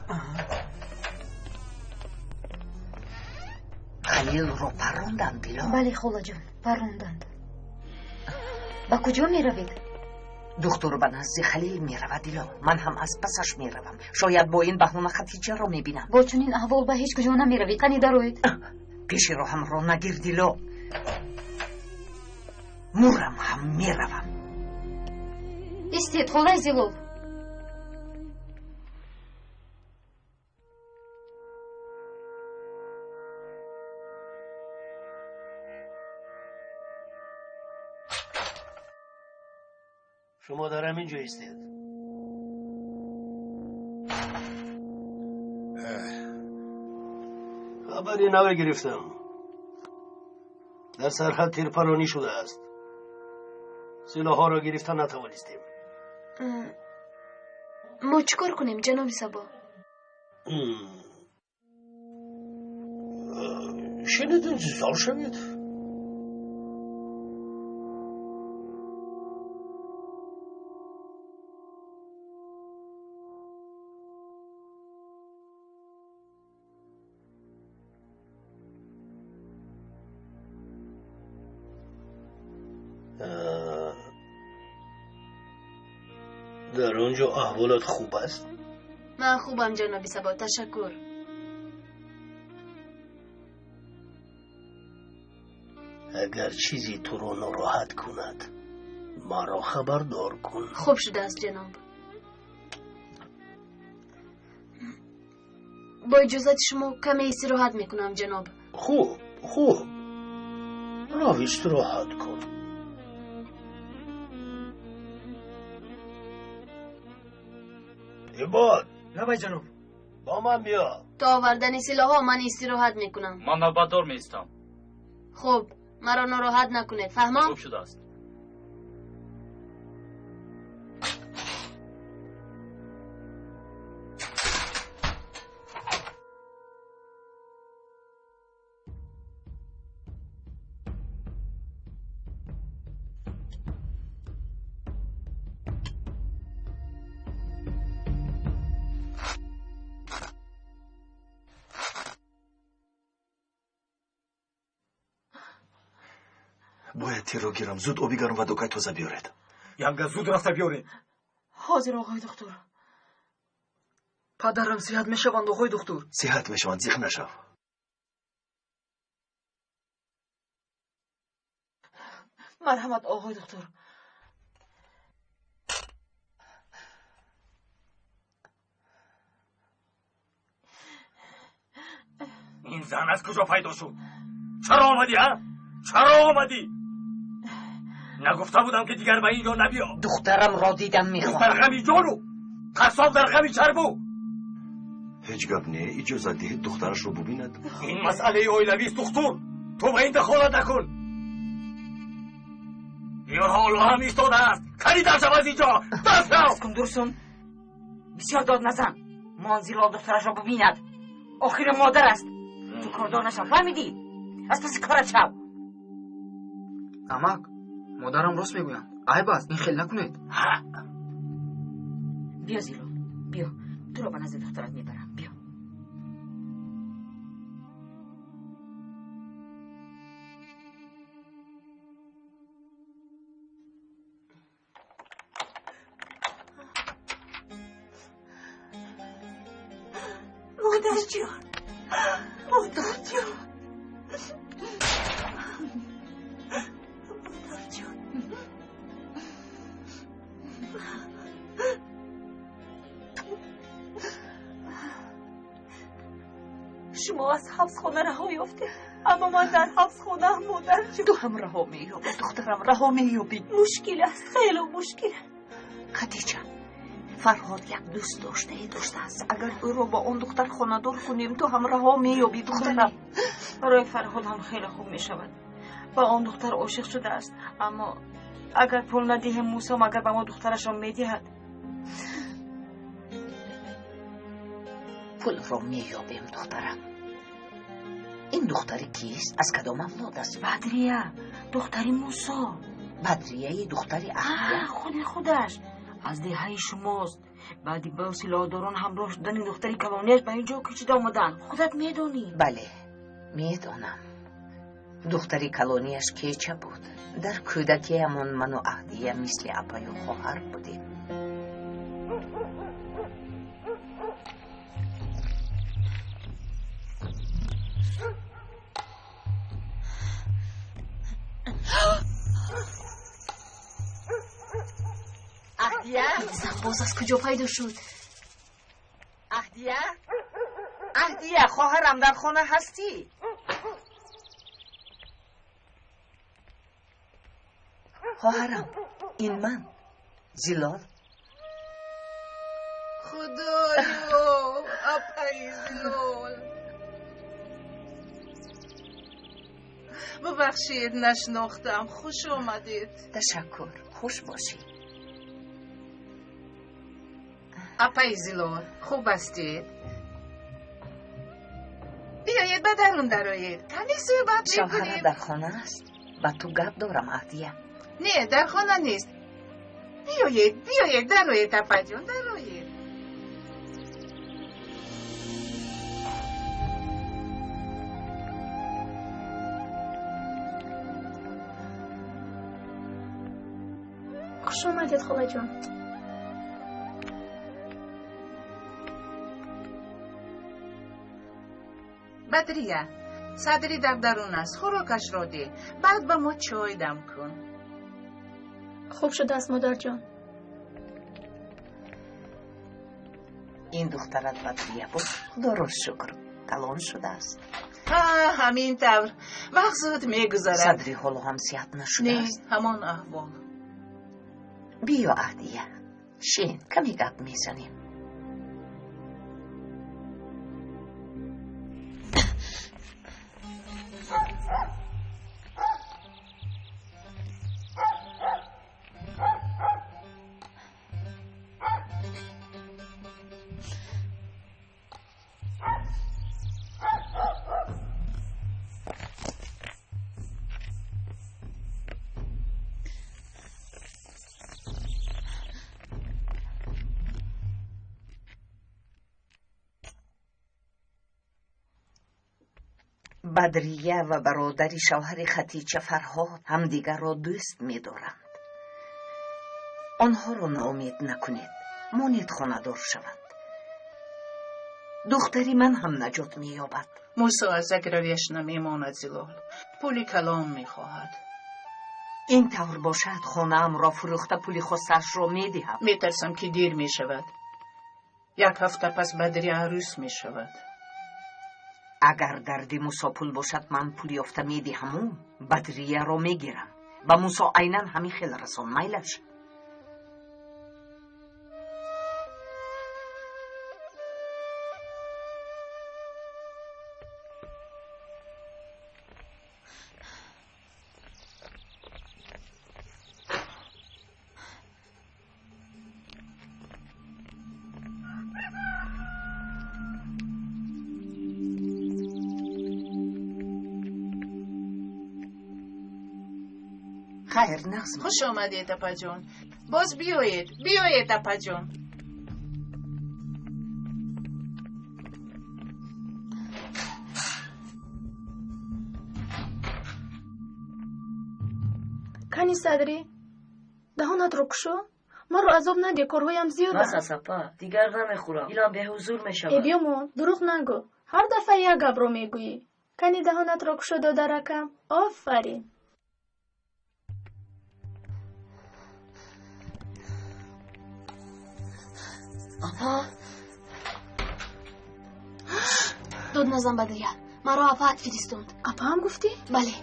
Халилро паронданд, Дило? Бале, холаҷон, паронданд. Ба куҷо меравед? Духтур ба назди Халил меравад, Дило. Ман ҳам аз пасаш меравам. Шояд бо ин баҳона Хатиҷаро мебинам. Бо чунин аҳвол ба ҳеҷ куҷо намеравед. Қани дароед. Пеши роҳамро нагир, Дило. Мурам ҳам меравам. Истед, холаи Зилол. Шумо дар ҳамин ҷо истед. Хабари наве гирифтам. Дар сарҳад тирпаронӣ шудааст. Силоҳҳоро гирифта натавонистем. Мо чӣ кор кунем, ҷаноби Сабо? Шинед, интизор шавед. Дар он ҷо аҳволат хуб аст? Ман хубам, ҷаноби Сабо, ташаккур. Агар чизе туро нороҳат кунад, маро хабардор кун. Хуб шудааст, ҷаноб. Бо иҷозати шумо каме истироҳат мекунам, ҷаноб. Хуб, хуб, рав истироҳат кун. Ибод. Лабай, ҷаноб. Бо ман биё. То овардани силоҳҳо ман истироҳат мекунам. Ман навбатдор меистам. Хуб, маро нороҳат накунед, фаҳмом? Хуб шудааст. Бояд тирро гирам. Зуд оби гарм ва докаи тоза биёред. Янга, зуд рафта биёред. Ҳозир, оғои духтур. Падарам сиҳат мешаванд, оғои духтур? Сиҳат мешаванд, зиқ нашав. Марҳамат, оғои духтур. Ин зан аз куҷо пайдо шуд? Чаро омадӣ, а? Чаро омадӣ? Нагуфта будам, ки дигар ба ин ҷо набиё. Духтарамро дидан мехоҳам. Духтар ғами ҷону, қассоб дар ғами чарбу. Ҳеҷ гап не, иҷозат диҳед духтарашро бубинад. Ин масъалаи оилавист, духтур. Ту ба ин дахолат накун. Ё ҳоло ҳам истодааст. Қани дар шав аз ин ҷо. Даст шав. Кун, Дурсун. Бисёр дод назан. Мон Зилол духтарашро бибинад. Охири модар аст. Ту кордор нашав, фаҳмидӣ? Аз паси корат шав. Амак, модарам рост мегӯянд. Айб аст, ин хел накунед. Биё, Зилол, биё. Туро ба назди духтарат мебарам. Биё. Модарҷон, модарҷон, модарҷон. Шумо аз ҳабсхона раҳо ёфтед, аммо ман дар ҳабсхонаам, модарҷон. Ту ҳам раҳо меёбӣ, духтарам, раҳо меёбӣ. Мушкил аст, хело мушкил. Хадича, Фарҳод як дӯст доштае доштааст. Агар ӯро бо он духтар хонадор кунем, ту ҳам раҳо меёбӣ, духтарам. Барои Фарҳод ҳам хеле хуб мешавад. Ба он духтар ошиқ шудааст, аммо агар пул надиҳем, Мусо магар ба мо духтарашро медиҳад? Пулро меёбем, духтарам. Ин духтари кист? Аз кадом авлод аст? Бадрия, духтари Мусо. Бадрияи духтари Аҳдия? Худи худаш. Аз деҳаи шумост. Баъди бо силоҳдорон ҳамроҳ шудани духтари калонияш ба ин ҷо кӯчида омаданд. Худат медонӣ. Бале, медонам. Духтари калонияш кеча буд. Дар кӯдакиамон ману Аҳдия мисли апаю хоҳар будем. Аҳдия? Боз аз куҷо пайдо шуд? Аҳдия? Аҳдия, хоҳарам, дар хона ҳастӣ? Хоҳарам, ин ман, Зилол. Худоё, апаи Зилол. Бубахшед, нашинохтам. Хуш омадед. Ташаккур, хуш бошӣ. Апаи Зилол, хуб ҳастед? Биёед ба дарун дароед. Каме суҳбат мекунем. Шавҳарат дар хона аст? Ба ту гап дорам, Аҳдия. Не, дар хона нест. Биёед, биёед, дароед, апаҷон, дароед. Хуш омадед, холаҷон. Бадрия, садри дар дарун аст, хӯрокашро деҳ, баъд ба мо чой дам кун. Хуб шудааст, модарҷон. Ин духтарат Бадрия буд, худоро шукр, калон шудааст. Ҳа, ҳамин тавр. Вақт зуд мегузарад. Садри ҳоло ҳам сиҳат нашудааст. Не, ҳамон аҳвол. Биё, Аҳдия, шин, каме гап мезанем. Бадрия ва бародари шавҳари Хатича Фарҳод ҳамдигарро дӯст медоранд. Онҳоро ноумед накунед, монед хонадор шаванд. Духтари ман ҳам наҷот меёбад. Мусо аз як равияш намемонад, Зилол. Пули калон мехоҳад. Ин тавр бошад, хонаамро фурӯхта пули хостаашро медиҳам. Метарсам, ки дер мешавад. Як ҳафта пас Бадрия арӯс мешавад. Агар дарди Мусо пул бошад, ман пул ёфта медиҳаму Бадрияро мегирам. Ба Мусо айнан ҳамин хел расон, майлаш. Хайр, нағз. Хуш омадед, апаҷон. Боз биёед, биёед, апаҷон. Кани Садрӣ, даҳонатро кушо. Маро азоб надеҳ, корҳоям зиёданд. Бас аст, апа, дигар намехӯрам. Дилам беҳузур мешавад. Э, биёмон, дурӯғ нагӯ. Ҳар дафъа як гапро мегӯӣ. Кани даҳонатро кушо, додаракам. Офарин. Апа, дод назан, Бадрия. Маро апаат фиристонд. Апаам гуфтӣ? Бале.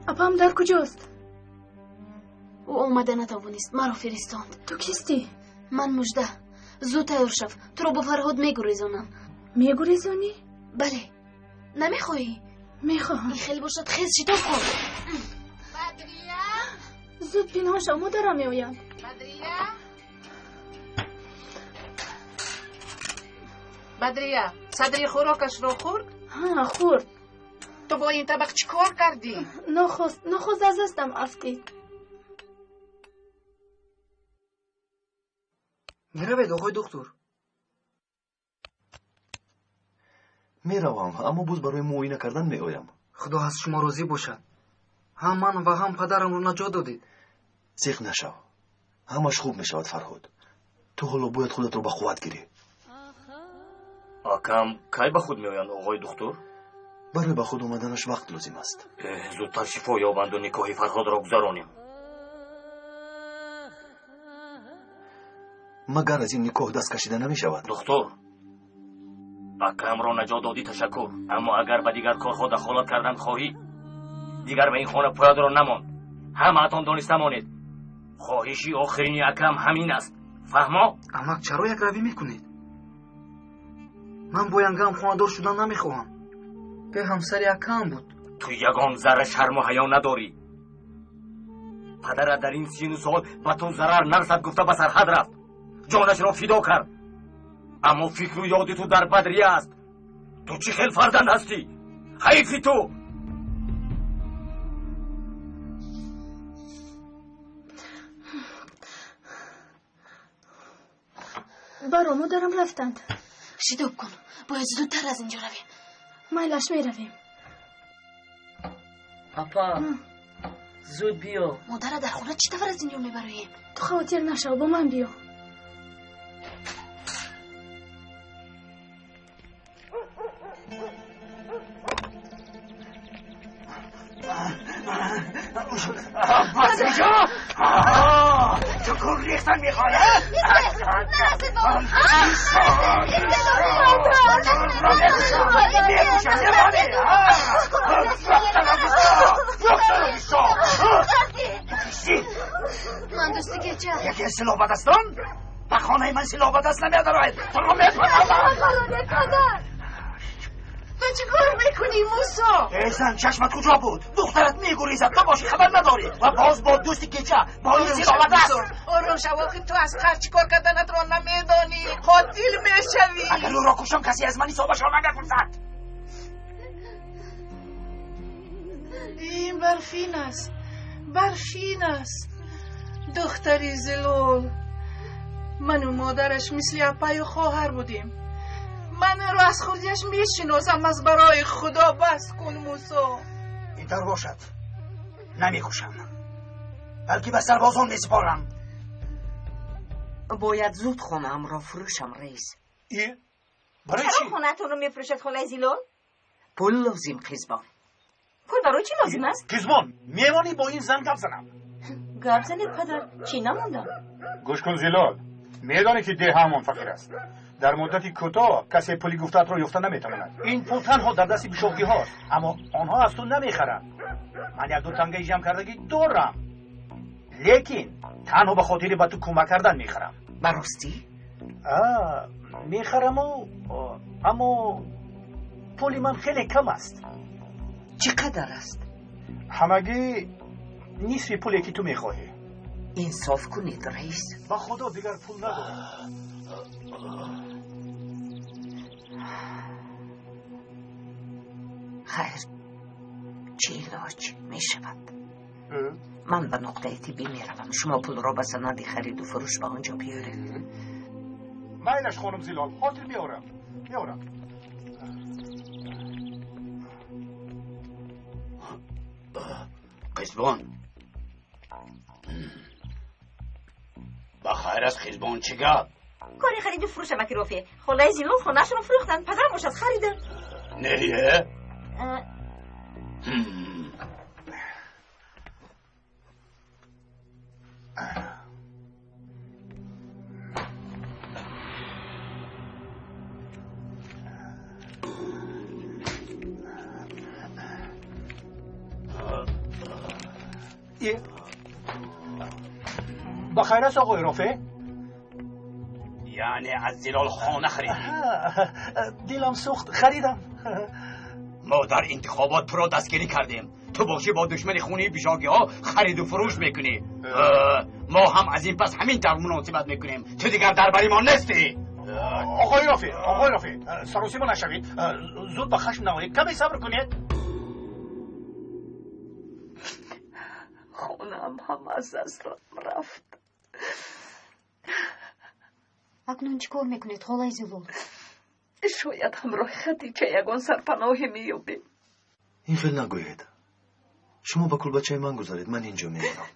Апаам дар куҷост? Ӯ омада натавонист, маро фиристонд. Ту кистӣ? Ман Мужда. Зуд тайёр шав, туро бо Фарҳод мегурезонам. Мегурезонӣ? Бале. Намехоҳӣ? Мехоҳам. Ин хел бошад, хез, шитоб кун. Бадрия, зуд пинҳон шав, модарам меояд. Бадрия, Бадрия, Садри хӯрокашро хӯрд? Ҳа, хӯрд. Ту бо ин табақ чӣ кор кардӣ? Нохост, нохост аз дастам афтид. Меравед, оқои доктор? Меравам, аммо боз барои муоина кардан меоям. Худо аз шумо розӣ бошад. Ҳам ман ва ҳам падарамро наҷот додед. Зиқ нашав, ҳамаш хуб мешавад, Фарҳод. Ту ҳоло бояд худатро ба қувват гирӣ. Акам кай ба худ меоянд, оғои духтур? Барои ба худ омаданаш вақт лозим аст. Зудтар шифо ёбанду никоҳи Фарҳодро гузаронем. Магар аз ин никоҳ даст кашида намешавад? Духтур, акамро наҷот додӣ, ташаккур. Аммо агар ба дигар корҳо дахолат кардан хоҳӣ, дигар ба ин хона поядро намонд. Ҳамаатон дониста монед, хоҳиши охирини акам ҳамин аст. Фаҳмо? Амак, чаро якравӣ мекунед? Ман бо янгам хонадор шудан намехоҳам. Пе ҳамсари акам буд. Ту ягон зарра шарму ҳаё надорӣ. Падарат дар ин сину сол ба ту зарар нарасад гуфта ба сарҳад рафт, ҷонашро фидо кард. Аммо фикру ёди ту дар Бадрия аст. Ту чӣ хел фарзанд ҳастӣ? Ҳайфи ту! Баро, модарам рафтанд. Шитоб кун, бояд зудтар аз инҷо равем. Майлаш, меравем. Апа, зуд биё. Модара дар хона чӣ тавр аз инҷо мебароем? Ту хавотир нашав, бо ман биё. Бадрия, ту кун рехтан мехоҳӣ? Нарасед ба ман, дӯсти кеча. Яке силоҳ ба дастон ба хонаи ман силоҳ ба даст намедарояд. Туро мепарам. Ту чӣ кор мекунӣ, Мусо? Эй зан, чашмат куҷо буд? Духтарат мегурезад, ту бошӣ хабар надорӣ ва боз бо дӯсти кеча бо ин силоҳ ба даст. Ором шав, охир ту аз қаҳр чӣ кор карданатро намедонӣ. Қотил мешавӣ. Агар ӯро кушам, касе аз ман ҳисобашро намепурсад. Ин Барфин аст, Барфин аст, духтари Зилол. Ману модараш мисли апаю хоҳар будем. Ман ӯро аз хурдиаш мешиносам. Аз барои Худо бас кун, Мусо. Ин тавр бошад, намекушам, балки ба сарбозон месупорам. Бояд зуд хонаамро фурӯшам, раис. Барои чӣ хонаатонро мефурӯшад, холаи Зилол? Пул лозим, қизбон. Пул барои чӣ лозим аст? Қизбон, мемонӣ бо ин зан гап занам? Гап занед, падар, чӣ намондам? Гӯш кун, Зилол, медонӣ ки деҳаамон фақир аст. Дар муддати кӯтоҳ касе пули гуфтаатро ёфта наметавонад. Ин пул танҳо дар дасти бишоқиҳост, аммо онҳо аз ту намехаранд. Ман якду тангаи ҷамъкардагӣ дорам, лекин танҳо ба хотири ба ту кӯмак кардан мехарам. Ба ростӣ? Мехараму, аммо пули ман хеле кам аст. Чӣ қадар аст? Ҳамагӣ нисфи пуле ки ту мехоҳӣ. Инсоф кунед, раис. Ба худо, дигар пул надорам. Хайр, чӣ илоҷ мешавад? Ман ба нуқтаи тиббӣ меравам. Шумо пулро ба санади хариду фурӯш ба он ҷо биёред. Майлаш, хонум Зилол, ҳозир меорам. Меорам. Қизбон. Ба хайр аст, Қизбон, чӣ гап? Кори хариду фурӯш, амаки Рофеъ. Холаи Зилол хонаашонро фурӯхтанд, падарам бошад хариданд. Не, е? Ба хайр аст, оғои Рофеъ? Яъне аз Зилол хона харидӣ? Дилам сӯхт, харидам. Мо дар интихобот туро дастгирӣ кардем. Ту бошӣ бо душмани хунии бишогиҳо хариду фурӯш мекунӣ. Мо ҳам аз ин пас ҳамин тавр муносибат мекунем. Ту дигар дар бари мо нестӣ. Оғои Рофеъ, оғои Рофеъ, саросима нашавед. Зуд ба хашм наоед, каме сабр кунед. Хонаам ҳам аз дастам рафт. Акнун чӣ кор мекунед, холаи Зилол? Шояд ҳамроҳи Хадича ягон сарпаноҳе меёбем. Ин хел нагӯед. Шумо ба кулбачаи ман гузаред, ман инҷо мемонам.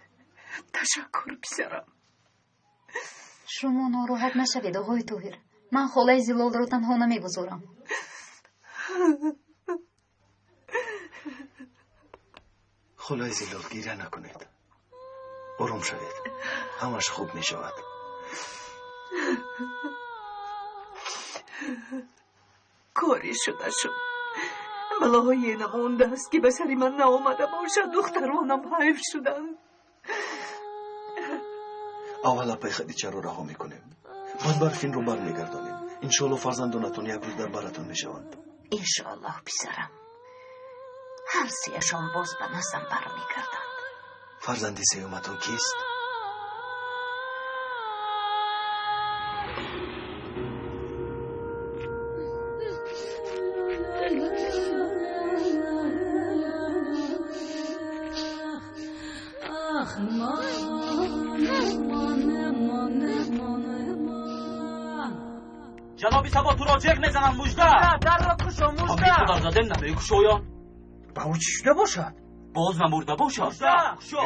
Ташаккур, писарам. Шумо нороҳат нашавед, оғои Тоҳир. Ман холаи Зилолро танҳо намегузорам. Холаи Зилол, гиря накунед. Ором шавед. Ҳамаш хуб мешавад. Корӣ шуда шуд. Балоҳое намондааст, ки ба сари ман наомада бошад. Духтаронам ҳайф шуданд. Аввал апаи Хадичаро раҳо мекунем, баъд Барфинро бармегардонем. Иншоалло фарзандонатон як рӯз дар баратон мешаванд. Иншоаллоҳ, писарам. Ҳар сеяшон боз ба наздам бармегарданд. Фарзанди сеюматон кист? Ҷаноби Сабо, туро ҷеғ мезанам, мужда! Дарро кушо, мужда! Худо намекушояд. Ба ӯ чӣ шуда бошад? Боз намурда бошад.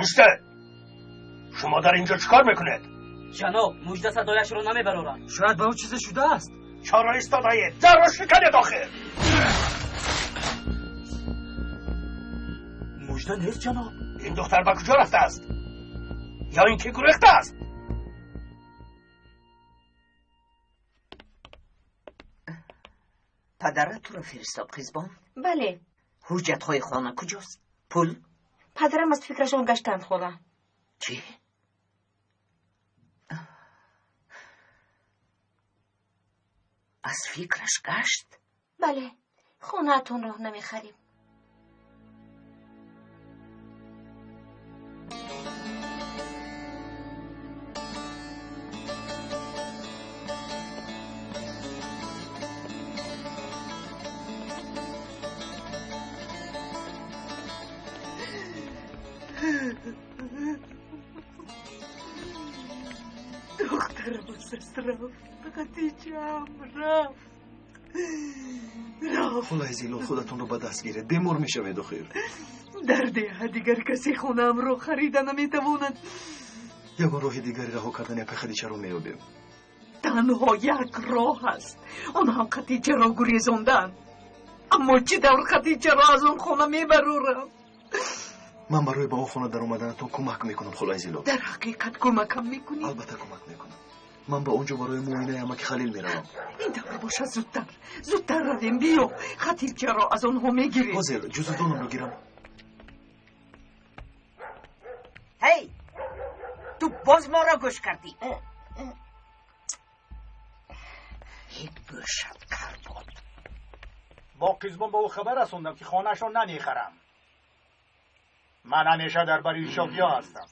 Истед! Шумо дар инҷо чӣ кор мекунед? Ҷаноб, мужда садояшро намебарорад. Шояд ба ӯ чизе шудааст. Чаро истодаед? Дарро шиканед охир! Мужда нест, ҷаноб. Ин духтар ба куҷо рафтааст? Ё ин ки гурехтааст? Падарат туро фиристод, Қизбон? Бале. Ҳуҷҷатҳои хона куҷост? Пул? Падарам аз фикрашон гаштанд, хола. Чӣ? Аз фикраш гашт? Бале, хонаатонро намехарем. Духтарам аз даст рафт, Хадичаам рафт. Рафт. Холаи Зилол, худатонро ба даст гиред, бемор мешавед охир. Дар деҳа дигар касе хонаамро харида наметавонад. Ягон роҳи дигари раҳо кардани апаи Хадичаро меёбем. Танҳо як роҳ аст, он ҳам Хадичаро гурезондан. Аммо чӣ тавр Хадичаро аз он хона мебарорам? Ман барои ба он хона даромаданатон кӯмак мекунам, холаи Зилол. Дар ҳақиқат кӯмакам мекунӣ? Албатта кӯмак мекунам. Ман ба он ҷо барои муоинаи амаки Халил меравам. Ин тавр бошад, зудтар, зудтар равем. Биё, Хадичаро аз онҳо мегирем. Ҳозир ҷузудонамро гирам. Ҳей, ту боз моро гӯш кардӣ. Ҳеҷ гӯшат кар буд. Бо Қизбон ба ӯ хабар расондам, ки хонаашро намехарам. Ман ҳамеша дар бари шогиҳо ҳастам.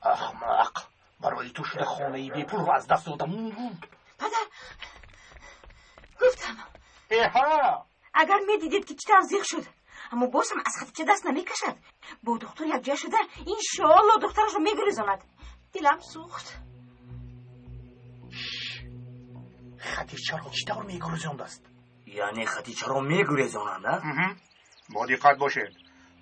Ахмақ, барои ту шуда хонаи бепулро аз даст додам. Падар, гуфтам. Эҳа, Агар медидед ки чӣ тавр зиқ шуд, аммо боз ҳам аз Хатича даст намекашад. Бо духтур якҷоя шуда иншоалло духтарашро мегурезонад. Дилам сӯхт. Хатичаро чӣ тавр мегурезондааст? Яъне Хатичаро мегурезонанд, а? Бо диққат бошед.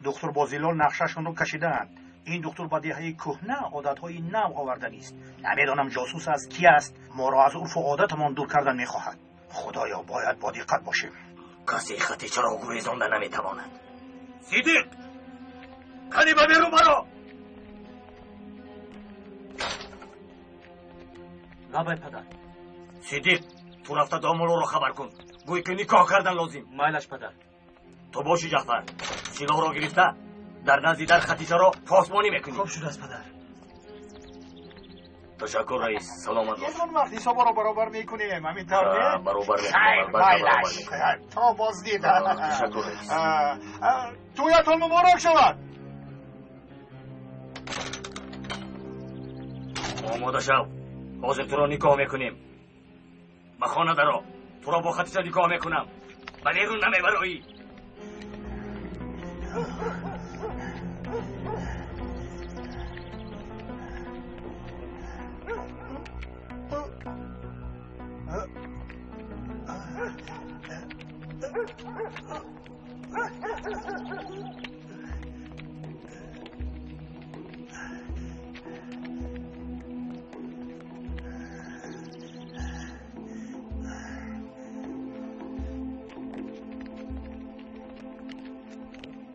Духтур бо Зилол нақшашонро кашидаанд. Ин духтур ба деҳаи кӯҳна одатҳои нав оварданист. Намедонам ҷосус аст, ки аст, моро аз урфу одатамон дур кардан мехоҳад. Худоё, бояд бо диққат бошем. Касе Хатичаро гурезонда наметавонад. Сидиқ, кани ба берун баро. Лабай падар. Сидиқ, ту рафта домулоро хабар кун. Гӯй ки никоҳ кардан лозим. Майлаш падар. Ту боши Ҷаъфар, силоҳро гирифта дар назди дар Хатичаро посбонӣ мекунӣ. Хуб шудааст падар. Ташаккур раис, саломат бош. Ягон вақт ҳисобаро баробар мекунем, ҳамин тавр не? Баробар мекунем. Хайр, майлаш. То боздид. Ташаккур раис. Тӯятон муборак шавад. Омода шав. Ҳозир туро никоҳ мекунем. Ба хона даро. Туро бо Хатича никоҳ мекунам. Ба берун намебароӣ.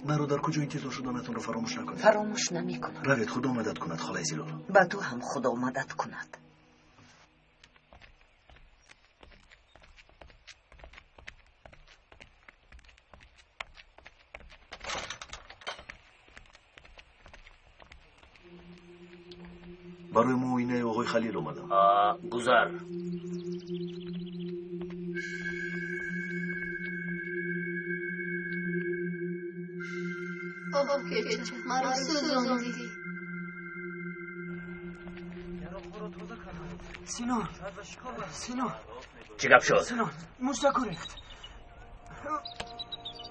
Маро дар куҷо интизор шуданатонро фаромӯш накунед. Фаромӯш намекунам. Равед, худо мадад кунад, холаи Зилол. Ба ту ҳам худо мадад кунад. Барои муоинаи оғои Халил омадам. Гузар. Оҳ, кеча, маро сӯзондӣ. Сино, Сино. Чӣ гап шуд? Сино, мужда гурехт.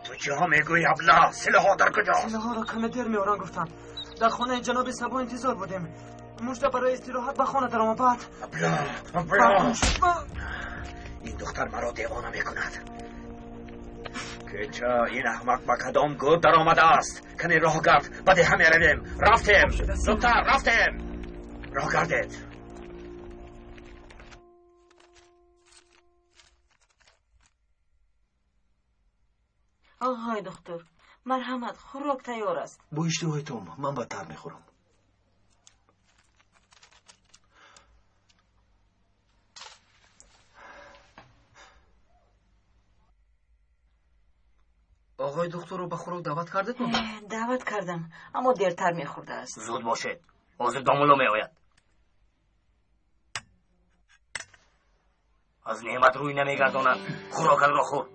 Ту чиҳо мегӯӣ, аблаҳ? Силоҳҳо дар куҷост? Силоҳҳоро каме дер меоранд гуфтанд. Дар хонаи ҷаноби Сабо интизор будем. Мужда барои истироҳат ба хона даромад. Баъд аблаҳ, аблаҳ. Ин духтар маро девона мекунад. Кеча, ин аҳмақ ба кадом гур даромадааст? Кани роҳ гард, ба деҳа меравем. Рафтем, зудтар рафтем. Роҳ гардед. Оғои духтур, марҳамат, хӯрок тайёр аст. Бо иштиҳои том, ман бадтар мехӯрам. Оғои духтурро ба хӯрок даъват кардед? Даъват кардам, аммо дертар мехӯрдааст. Зуд бошед, ҳозир домулло меояд. Аз неъмат рӯй намегардонанд. Хӯрокатро хӯр.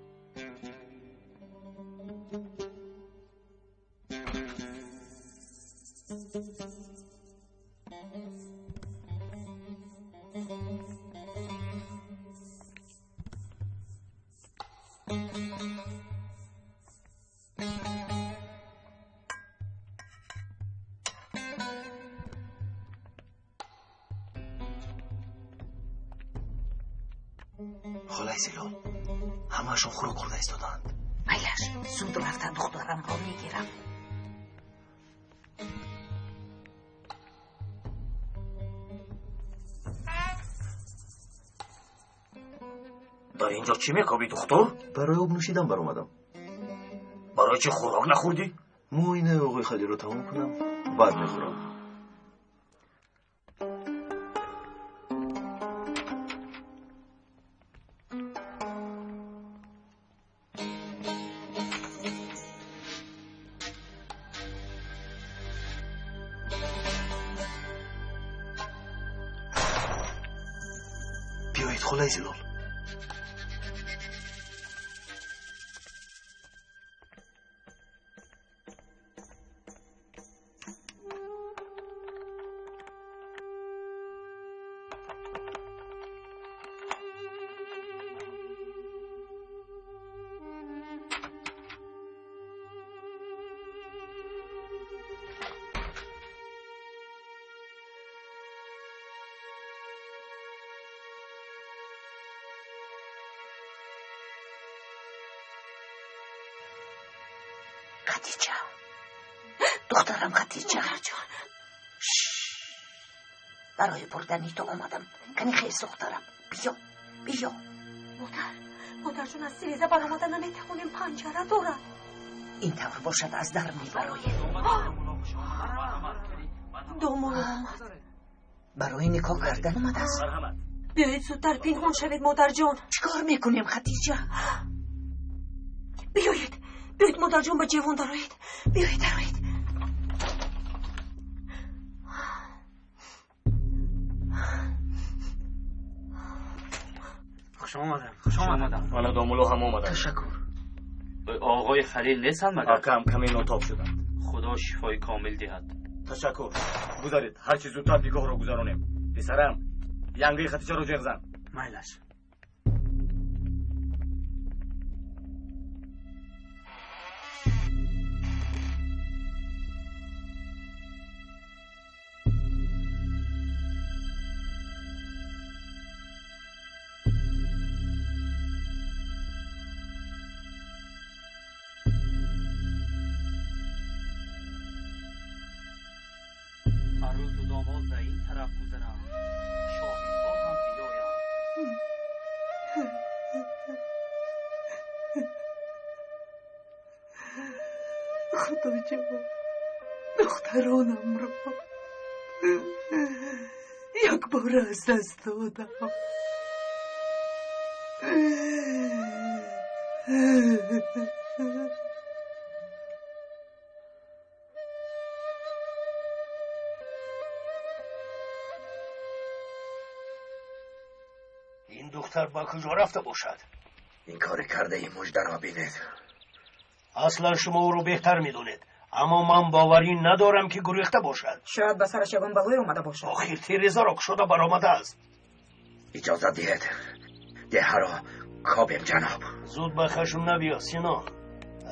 Холаи Зилол, ҳамаашон хӯрок хӯрда истодаанд. Майлаш, зуд рафта духтарамро мегирам. Дар ин ҷо чӣ мекобӣ, духтур? Барои об нӯшидан баромадам. Барои чӣ хӯрок нахӯрдӣ? Муоинаи оғои Халилро тамом кунам, баъд мехӯрам. Биёед, холаи Зилол. Хадича, духтарам Хадича. Модарҷон. Барои бурдани ту омадам. Кани хез, духтарам, биё, биё. Модар, модарҷон, аз тиреза баромада наметавонем, панҷара дорад. Ин тавр бошад, аз дар мебароем. Домулло омад. Барои никоҳ кардан омадааст. Биёед зудтар пинҳон шавед, модарҷон. Чӣ кор мекунем, Хадиҷа? Биёед, биёед, модарҷон, ба ҷевон дароед. Биёед, дароед. Хуш омадам, хуш омадам. Мана домулло ҳам омаданд. Ташаккур. Оғои Халил нестанд магар? Акам каме нотоб шуданд. Худо шифои комил диҳад. Ташаккур. Гузаред, ҳарчи зудтар никоҳро гузаронем. Писарам, янгаи Хатичаро ҷеғ зан. Майлаш. Арӯсу домод ба ин тараф гузаранд, шоҳидҳо ҳам биёянд. Худоҷон, духтаронамро якбора аз даст додам. Ин духтар ба куҷо рафта бошад? Ин кори кардаи Муждаро бинед. Аслан шумо ӯро беҳтар медонед, аммо ман боварӣ надорам, ки гурехта бошад. Шояд ба сараш ягон балое омада бошад. Охир тирезаро кушода баромадааст. Иҷозат диҳед, деҳаро кобем, ҷаноб. Зуд ба хашм набиё, Сино.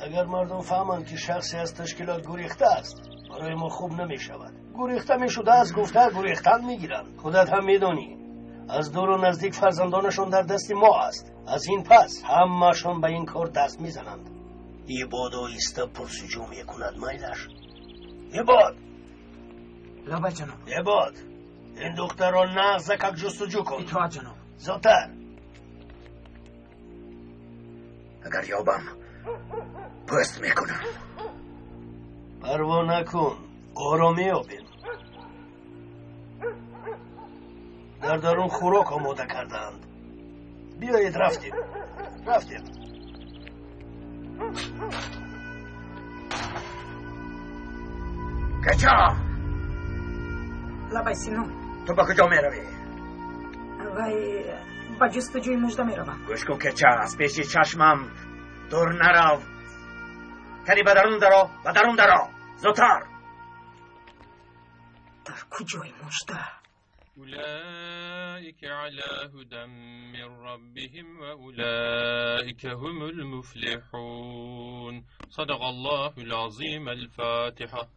Агар мардум фаҳманд, ки шахсе аз ташкилот гурехтааст, барои мо хуб намешавад. Гурехта мешудааст гуфта, гурехтан мегиранд. Худат ҳам медонӣ, аз дуру наздик фарзандонашон дар дасти мо аст. Аз ин пас ҳамаашон ба ин кор даст мезананд. Ибод оҳиста пурсуҷӯ мекунад, майлаш. Ибод! Лабай, ҷаноб. Ибод, ин духтарро нағзакак ҷустуҷӯ кун. Итоат, ҷаноб. Зудтар. Агар ёбам, пӯст мекунам. Парво накун, ӯро меёбем. Дар дарун хӯрок омода кардаанд. Биёед, рафтем, рафтем. Кача! Лабай, Сино. Ту ба куҷо меравӣ? Вай, ба ҷустуҷӯи Мужда меравам. Гӯш кун, Кеча, аз пеши чашмам дур нарав. Кани ба дарун даро, ба дарун даро, зудтар. Дар куҷои Мужда? أولئك على هدى من ربهم وأولئك هم المفلحون. صدق الله العظيم. الفاتحة.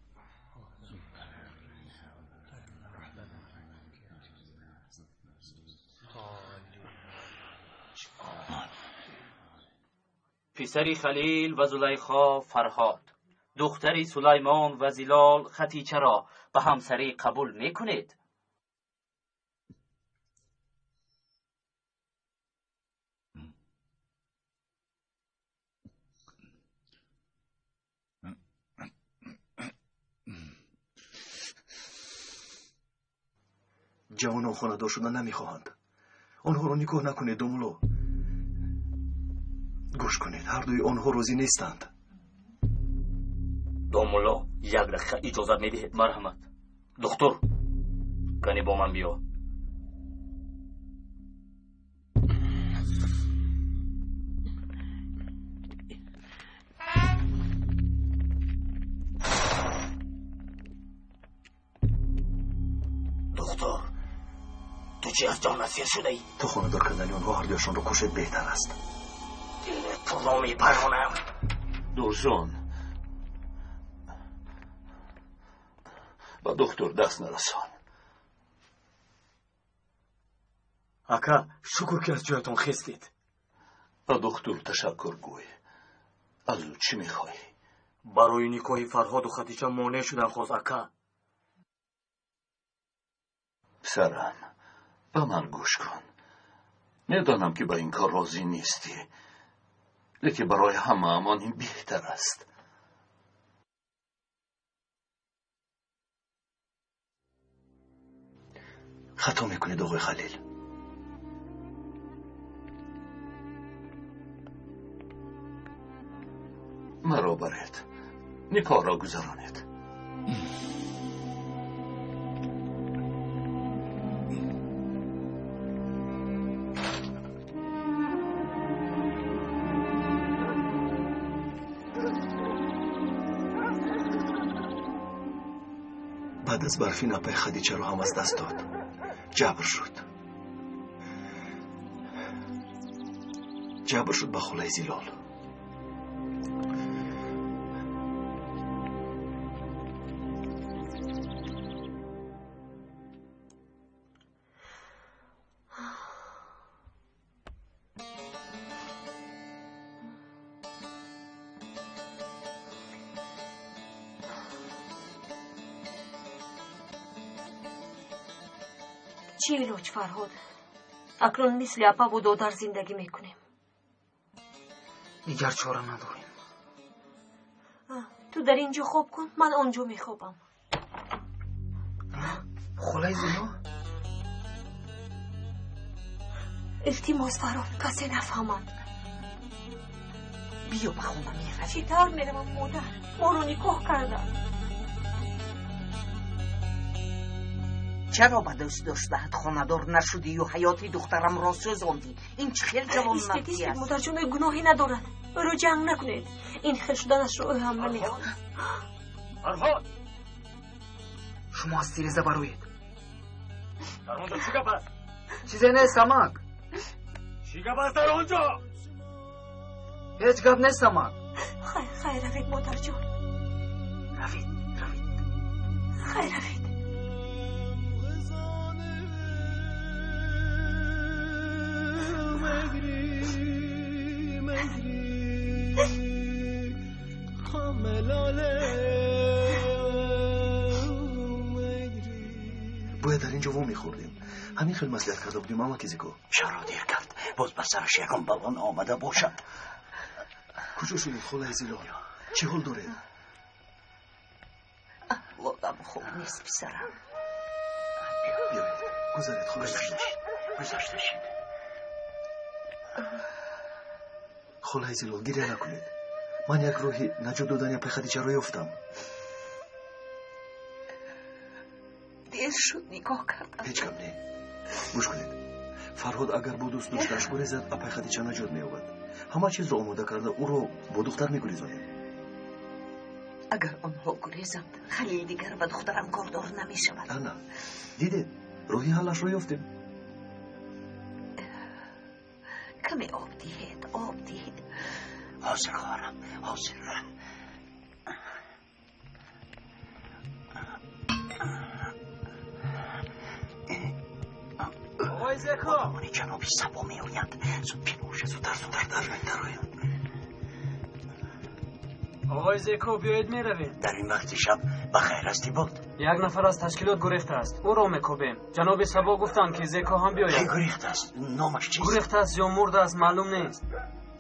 Писари Халил ва Зулайхо Фарҳод, духтари Сулаймон ва Зилол Хатичаро ба ҳамсарӣ қабул мекунед? Ҷавонон хонадор шуда намехоҳанд. Онҳоро никоҳ накунед, домулло. Гӯш кунед, ҳардуи онҳо розӣ нестанд. Домулло, як дақиқа иҷозат медиҳед? Марҳамат. Духтур, кани бо ман биё. Духтур, ту чӣ аз ҷон асир шудаӣ? То хонадор кардани онҳо ҳардуяшонро кушед беҳтар аст. Дили туро мепаронам. Дурсон, ба духтур даст нарасон. Ака, шукр, ки аз ҷоятон хестед. Ба духтур ташаккур гӯй. Аз ӯ чӣ мехоҳӣ? Барои никоҳи Фарҳоду Хадича монеъ шудан хост, ака. Писарам, ба ман гӯш кун. Медонам, ки ба ин кор розӣ нестӣ, лекин барои ҳамаамон ин беҳтар аст. Хато мекунед, оғои Халил. Маро баред, никоҳро гузаронед. Баъд аз Барфин апаи Хадичаро ҳам аз даст дод. Ҷабр шуд. Ҷабр шуд ба хулаи Зилол. Чӣ илоҷ, Фарҳод? Акнун мисли апаву додар зиндагӣ мекунем. Дигар чора надорем. Ту дар ин ҷо хоб кун, ман он ҷо мехобам. Холаи Зино? Илтимос, Фарҳод, касе нафаҳмад. Биё, ба хона меравем. Чӣ тавр меравам, модар? Моро никоҳ карданд. Чаро ба дӯст доштаат хонадор нашудию ҳаёти духтарамро сӯзондӣ? Ин чӣ хел ҷавонмардӣ Истед, аст? Модарҷон, ӯ гуноҳе надорад. Ӯро ҷанг накунед. Ин хел шуданашро ӯ ҳам намехоҳад. Фарҳод! Шумо аз тиреза бароед. Дар он ҷо чӣ гап аст? Чизе нест, амак. Чӣ гап аст дар он ҷо? Ҳеҷ гап нест, амак. Хайр, хайр, равед, модарҷон. Равед, равед. Хайр, равед. Бояд дар ин ҷо вомехӯрдем. Ҳамин хел маслиҳат карда будем, амаки Зико. Чаро дер кард? Боз ба сараш ягон бало наомада бошад. Куҷо шудед, холаи Зилол? Чӣ ҳол доред? Аҳволам хуб нест, писарам. Биёед, гузаред, холаи Зилол. Гузашта шид. Холаи Зилол, гиря накунед. Ман як роҳи наҷот додани апаи Хадичаро ёфтам. Дер шуд никоҳ кардам. Ҳеҷ гап не. Гӯш кунед. Фарҳод агар бо дӯст доштааш гурезад, апаи Хадича наҷот меёбад. Ҳама чизро омода карда, ӯро бо духтар мегурезонем. Агар онҳо гурезанд, Халил дигар ба духтарам кордор намешавад. Ана, дидед, роҳи ҳаллашро ёфтем. Каме об диҳед, об диҳед. Ҳозир, хоҳарам, ҳозир. Оғои Зеко! Одамони ҷаноби Сабо меоянд. Зуд пинҳон ша, зудтар, зудтар дароянд. Оғои Зеко, биёед меравем. Дар ин вақти шаб ба хайр ҳастӣ буд? Як нафар аз ташкилот гурехтааст. Ӯро мекобем. Ҷаноби Сабо гуфтанд, ки Зеко ҳам биёяд. Кӣ гурехтааст? Номаш чист? Гурехтааст ё мурдааст, маълум нест.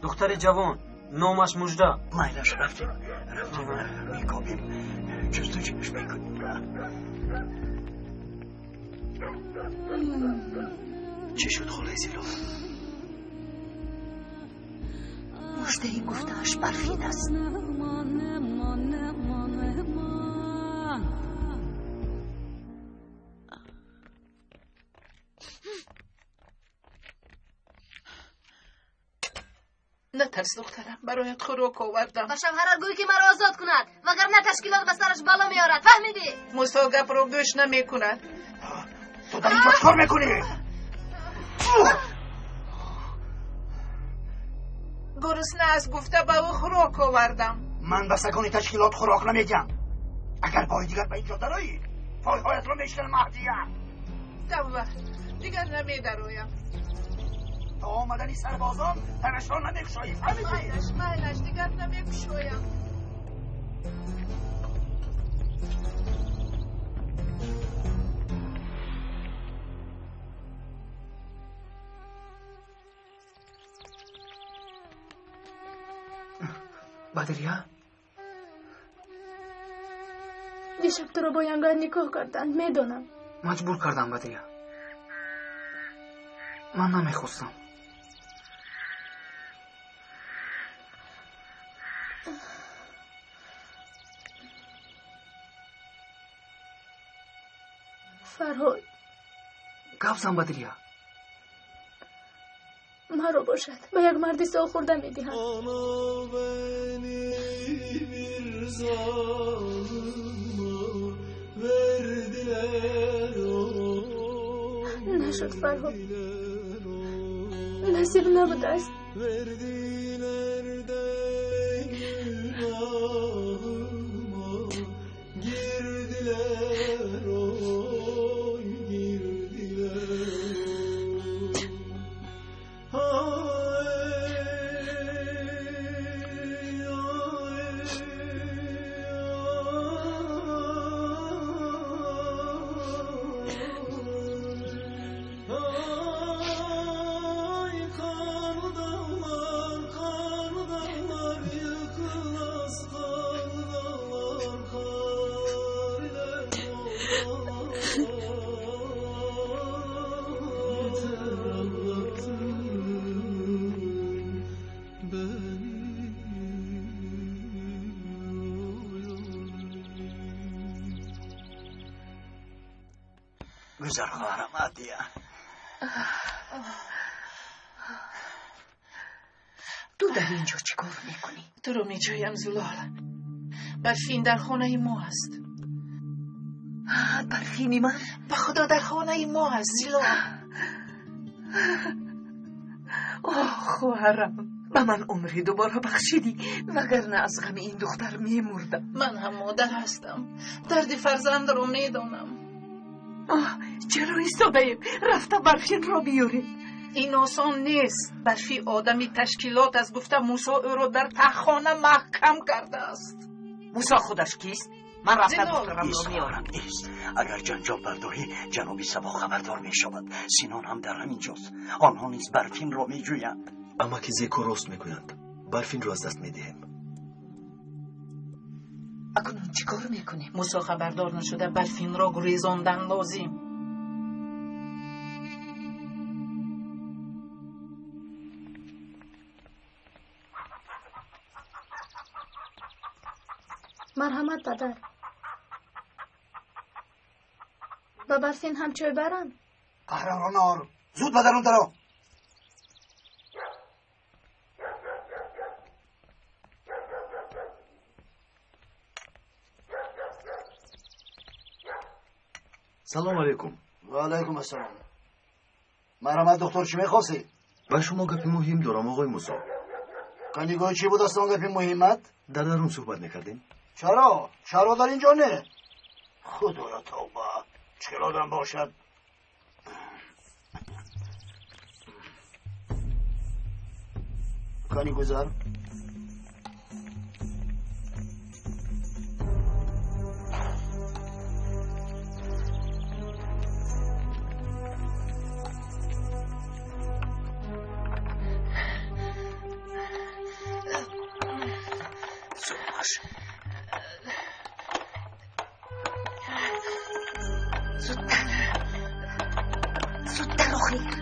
Духтари ҷавон, номаш Мужда. Майлаш, рафтем, рафтем, мекобем, ҷустуҷӯш мекунем. Чӣ шуд, холаи Зилол? Муждаи гуфтааш Барфин аст. Натарс, духтарам, бароят хӯрок овардам. Ба шавҳарат гӯй, ки маро озод кунад, вагарна ташкилот ба сараш бало меорад. Фаҳмидӣ? Мусо гапро гӯш намекунад. Ту дар ин ҷо чикор мекунӣ? Гурусна аст гуфта ба ӯ хӯрок овардам. Ман ба сагони ташкилот хӯрок намедиҳам. Агар бори дигар ба ин ҷо дароӣ, пойҳоятро мешиканам, Маҳдия. Тавба, дигар намедароям. То омадани сарбозон танашро намекушоӣ, фаҳмидӣ? Майлаш, майлаш, дигар намекушоям. Бадрия? Дишаб туро бо янгар никоҳ карданд, медонам. Маҷбур кардам, Бадрия. Ман намехостам. Фарҳод. Гап зан, Бадрия. Маро бошад ба як марди солхӯрда медиҳанд. Нашуд, Фарҳод, насиб набудааст. Гузар, хоҳарам Адия. Ту дар ин ҷо чӣ кор мекунӣ? Туро меҷӯям, Зулол. Барфин дар хонаи мо аст. Барфини ман? Ба худо дар хонаи мо аст, Зилол. Оҳ, хоҳарам, ба ман умри дубора бахшидӣ, вагарна аз ғами ин духтар мемурдам. Ман ҳам модар ҳастам, дарди фарзандро медонам. Оҳ, чаро истодаем? Рафта Барфинро биёред. Ин осон нест. Барфи одами ташкилот аст, гуфта Мусо ӯро дар таҳхона маҳкам кардааст. Мусо худаш кист? Ман рафта духтарамро меорам. Ист, агар ҷанҷол бардорӣ, ҷаноби Сабо хабардор мешавад. Синон ҳам дар ҳамин ҷост. Онҳо низ Барфинро меҷӯянд. Амаки Зеко рост мегӯянд. Барфинро аз даст медиҳем. Акнун чӣ кор мекунем? Мусо хабардор нашуда Барфинро гурезондан лозим. Марҳамат, падар. Ба Барфин ҳам чой барам? Қаҳрамро наор. Зуд ба дарун даро. Салом алейкум. Ва алайкум ассалом. Марҳамат, доктор, чӣ мехостӣ? Ба шумо гапи муҳим дорам, оғои Мусо. Канигоҳи чӣ буд аст он гапи муҳимат? Дар дарун суҳбат мекардем. Чаро? Чаро дар ин ҷо не? Худоё, тавба. Чӣ хел одам бошад? Кани гузар. Зудтар, охир.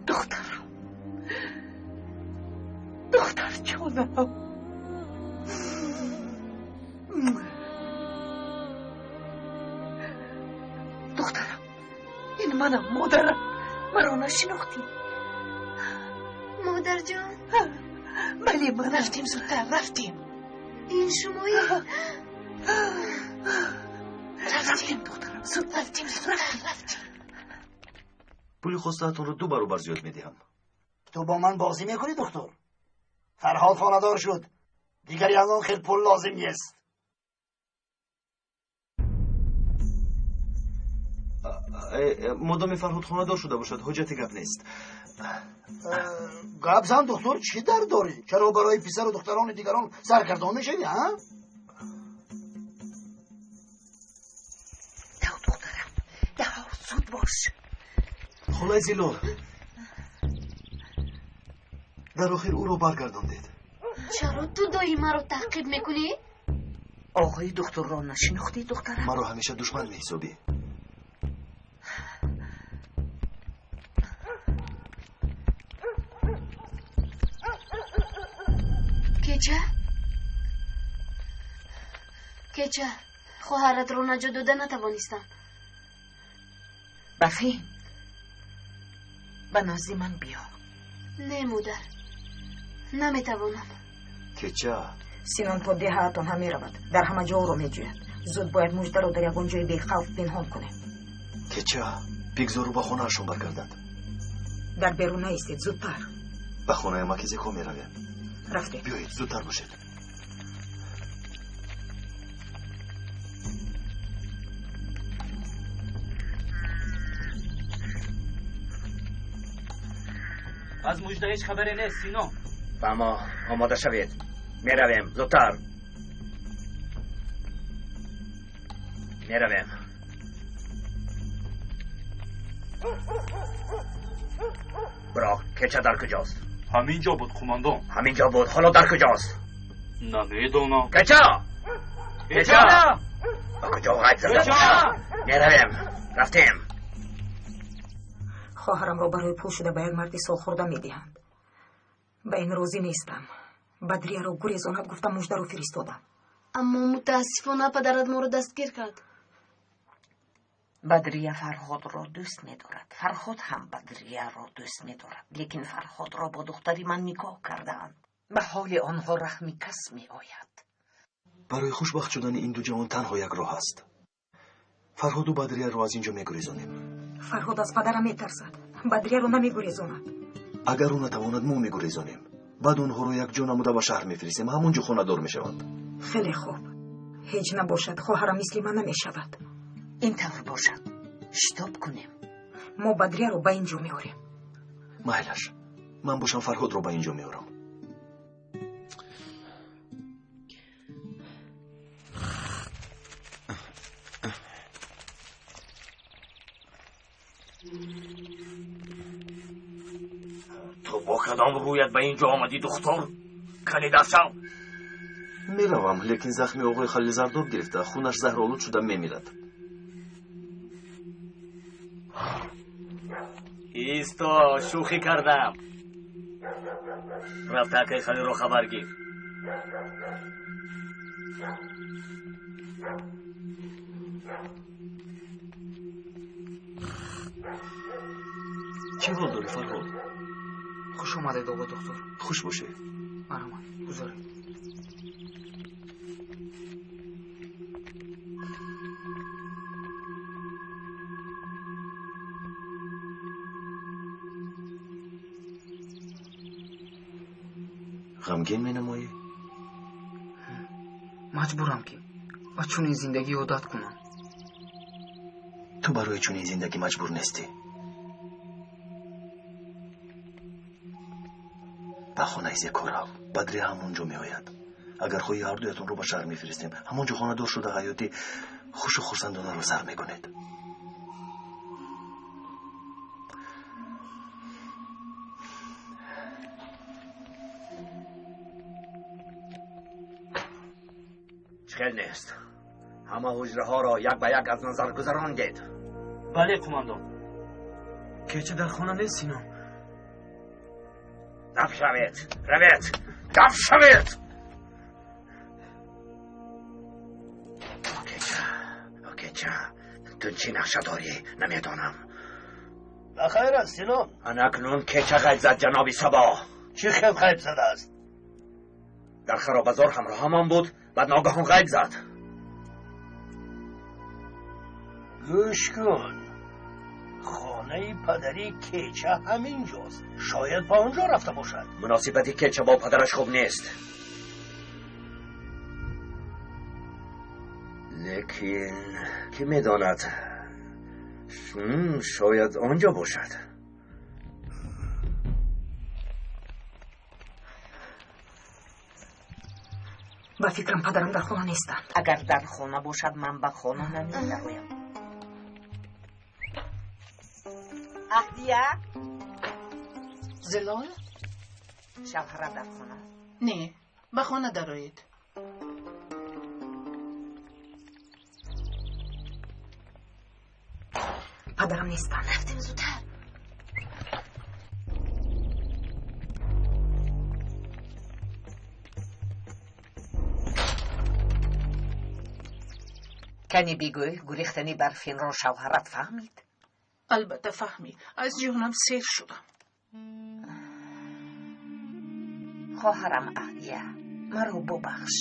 Духтарам, духтарҷонам. Духтарам, ин манам, модарам. Маро нашинохтӣ? Модарҷон. Бале, манам. Рафтем зудтар, рафтем. Ин шумоӣ? Рафтем, духтарам, зуд рафтем, зуд рафтем. Пули хостаатонро 2 баробар зиёд медиҳам. Ту бо ман бозӣ мекунӣ, доктор? Фарҳод хонадор шуд. Дигар ягон хел пул лозим нест. Модоме Фарҳод хонадор шуда бошад, ҳоҷати гап нест. Гап зан духтур, чӣ дард дорӣ? Чаро барои писару духтарони дигарон саргардон мешавӣ, ҳа? Тав духтарам, даҳо зуд бош. Холаи Зилол, дар охир ӯро баргардондед. Чаро ту доим маро таъқиб мекунӣ? Оғои духтурро нашинохтӣ, духтарам? Маро ҳамеша душман меҳисобӣ. Кеча? Кеча, хоҳаратро наҷот дода натавонистам. Барфин, ба назди ман биё. Не, модар, наметавонам. Кеча. Синон то деҳаатон ҳам меравад, дар ҳама ҷо ӯро меҷӯяд. Зуд бояд муждаро дар ягон ҷои бехавф пинҳон кунем. Кеча, бигзор ӯ ба хонаашон баргардад. Дар берун наистед, зудтар. Ба хонаи Макизеко меравем. Рафтем. Биёед, зудтар бошед. Аз мужда ҳеҷ хабаре нест, Сино. Ба мо омода шавед. Меравем, зудтар. Меравем. Бироқ кеча дар куҷост? Ҳамин ҷо буд, қумандон. Ҳамин ҷо буд, ҳоло дар куҷост? Намедонам. Кеча! Кеча! Ба куҷо ғайб зада бошад? Меравем. Рафтем. Хоҳарамро барои пул шуда ба як марди солхӯрда медиҳанд. Ба ин розӣ нестам. Бадрияро гурезонад гуфта муждаро фиристодам. Аммо мутаассифона падарат моро дастгир кард. Бадрия Фарҳодро дӯст медорад. Фарҳод ҳам Бадрияро дӯст медорад. Лекин Фарҳодро бо духтари ман никоҳ кардаанд. Ба ҳоли онҳо раҳми кас меояд. Барои хушбахт шудани ин ду ҷавон танҳо як роҳ аст. Фарҳоду Бадрияро аз ин ҷо мегурезонем. Фарҳод аз падарам метарсад. Бадрияро намегурезонад. Агар ӯ натавонад, мо мегурезонем. Баъд онҳоро якҷо намуда ба шаҳр мефиристем. Ҳамон ҷо хонадор мешаванд. Хеле хуб. Ҳеҷ набошад, хоҳарам мисли ман намешавад. Ин тавр бошад. Шитоб кунем. Мо Бадрияро ба ин ҷо меорем. Майлаш, ман бошам Фарҳодро ба ин ҷо меорам. Ту бо кадом рӯят ба ин ҷо омадӣ, духтур? Кани даст шав. Меравам, лекин захми оғои Халил зардоб гирифта, хунаш заҳролуд шуда мемирад. Исто, шӯхӣ кардам. Рафта акаи Халилро хабар гир. Чӣ ҳол дорӣ, Фарҳод? Хуш омадед, оғо духтур. Хуш бошед. Марҳамат, гузоред. Ғамгин менамоӣ? Маҷбурам ки ба чунин зиндагӣ одат кунам. Ту барои чунин зиндагӣ маҷбур нестӣ. Ба хонаи Зеко рав. Бадрия ҳамон ҷо меояд. Агар хоҳӣ ҳардуятонро ба шаҳр мефиристем. Ҳамон ҷо хонадор шуда ҳаёти хушу хурсандонаро сар мекунед. Хел нест. Ҳама ҳуҷраҳоро як ба як аз назар гузарондед. Бале, қумандон. Кеча дар хона нест, Сино. Даф шавед, равед, даф шавед! Кеча, кеча, ту чӣ нақша дорӣ, намедонам. Ба хайр аст, Сино. Ана акнун кеча ғайб зад, ҷаноби Сабо. Чӣ хел ғайб задааст? Дар харобазор ҳамроҳамон буд, баъд ногаҳон ғайб зад. Гӯш кун, хонаи падари Кеча ҳамин ҷост. Шояд ба он ҷо рафта бошад. Муносибати Кеча бо падараш хуб нест. Лекин кӣ медонад, Шояд он ҷо бошад. Ба фикрам падарам дар хона нестанд. Агар дар хона бошад, ман ба хона намедароям. Аҳдия? Зилол? Шавҳарат дар хона аст? Не, ба хона дароед. Падарам нестанд. Рафтем зудтар. Кани бигӯй, гурехтани Барфинро шавҳарат фаҳмид? Албатта фаҳмид. Аз ҷонам сер шудам. Хоҳарам Аҳдия, маро бубахш.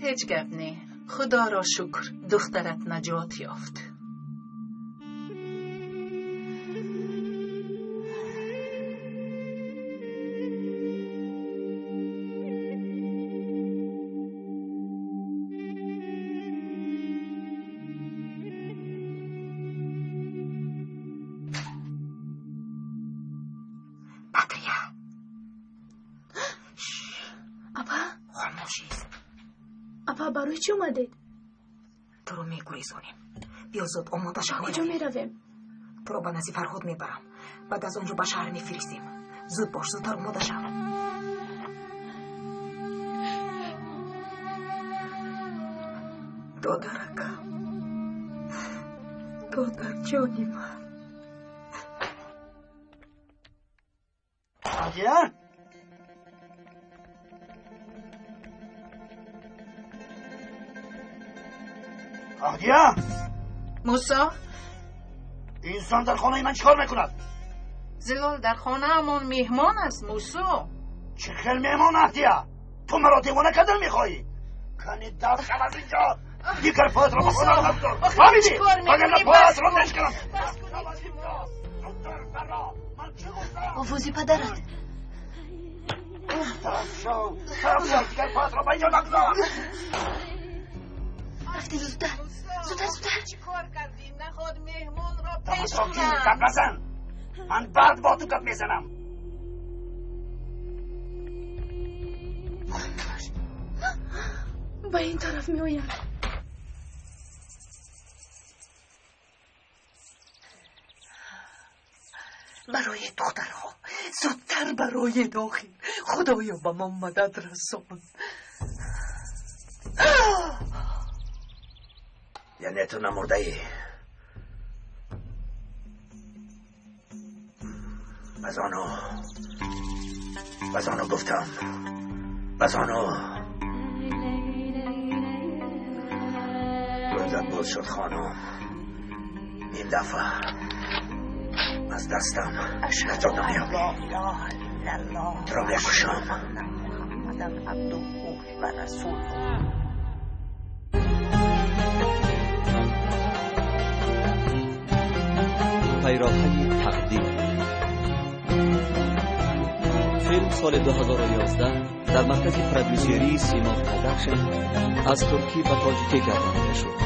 Ҳеҷ гап не. Худоро шукр, духтарат наҷот ёфт. Апа, барои чӣ омадед? Туро мегурезонем. Биё зуд омода шав. Куҷо меравем? Туро ба назди Фарҳод мебарам. Баъд аз он ҷо ба шаҳр мефиристем. Зуд бош, зудтар омода шав. Додаракам, додарҷони ман. Аҳдия? Аҳдия? Мусо? Инсон дар хонаи ман чӣ кор мекунад? Зилол дар хонаамон меҳмон аст, Мусо. Чӣ хел меҳмон, Аҳдия? Ту маро девона кардан мехоҳӣ? Кани дафт шав аз инҷо! Дигар поятро ба хона нагузор! Фаҳмидӣ? Вагарна поятро мешканам! Овози падарат. Дафт шав! Дафт шав! Дигар поятро ба инҷо нагузор! Рафтем зудтар, зудтар, зудтар. Чӣ кор кардӣ? Наход меҳмонро пеш Тамошо кунам. Гап назан! Ман баъд бо ту гап мезанам. Ба ин тараф меояд. Барои духтарҳо зудтар барои дохил. Худоё, ба мо мадад расон. Яъне ту намурдаӣ? Базону гуфтам, базону рӯзат боз шуд, хонум. Ин дафъа аз дастам наҷот намеёбӣ. Туро мекушам. Муҳаммадан абдуҳу ва расулуҳ. Пайроҳаи тақдир. Филм соли 2011 дар маркази продюсерии Симо Продакшн аз туркӣ ба тоҷикӣ гардонида шуд.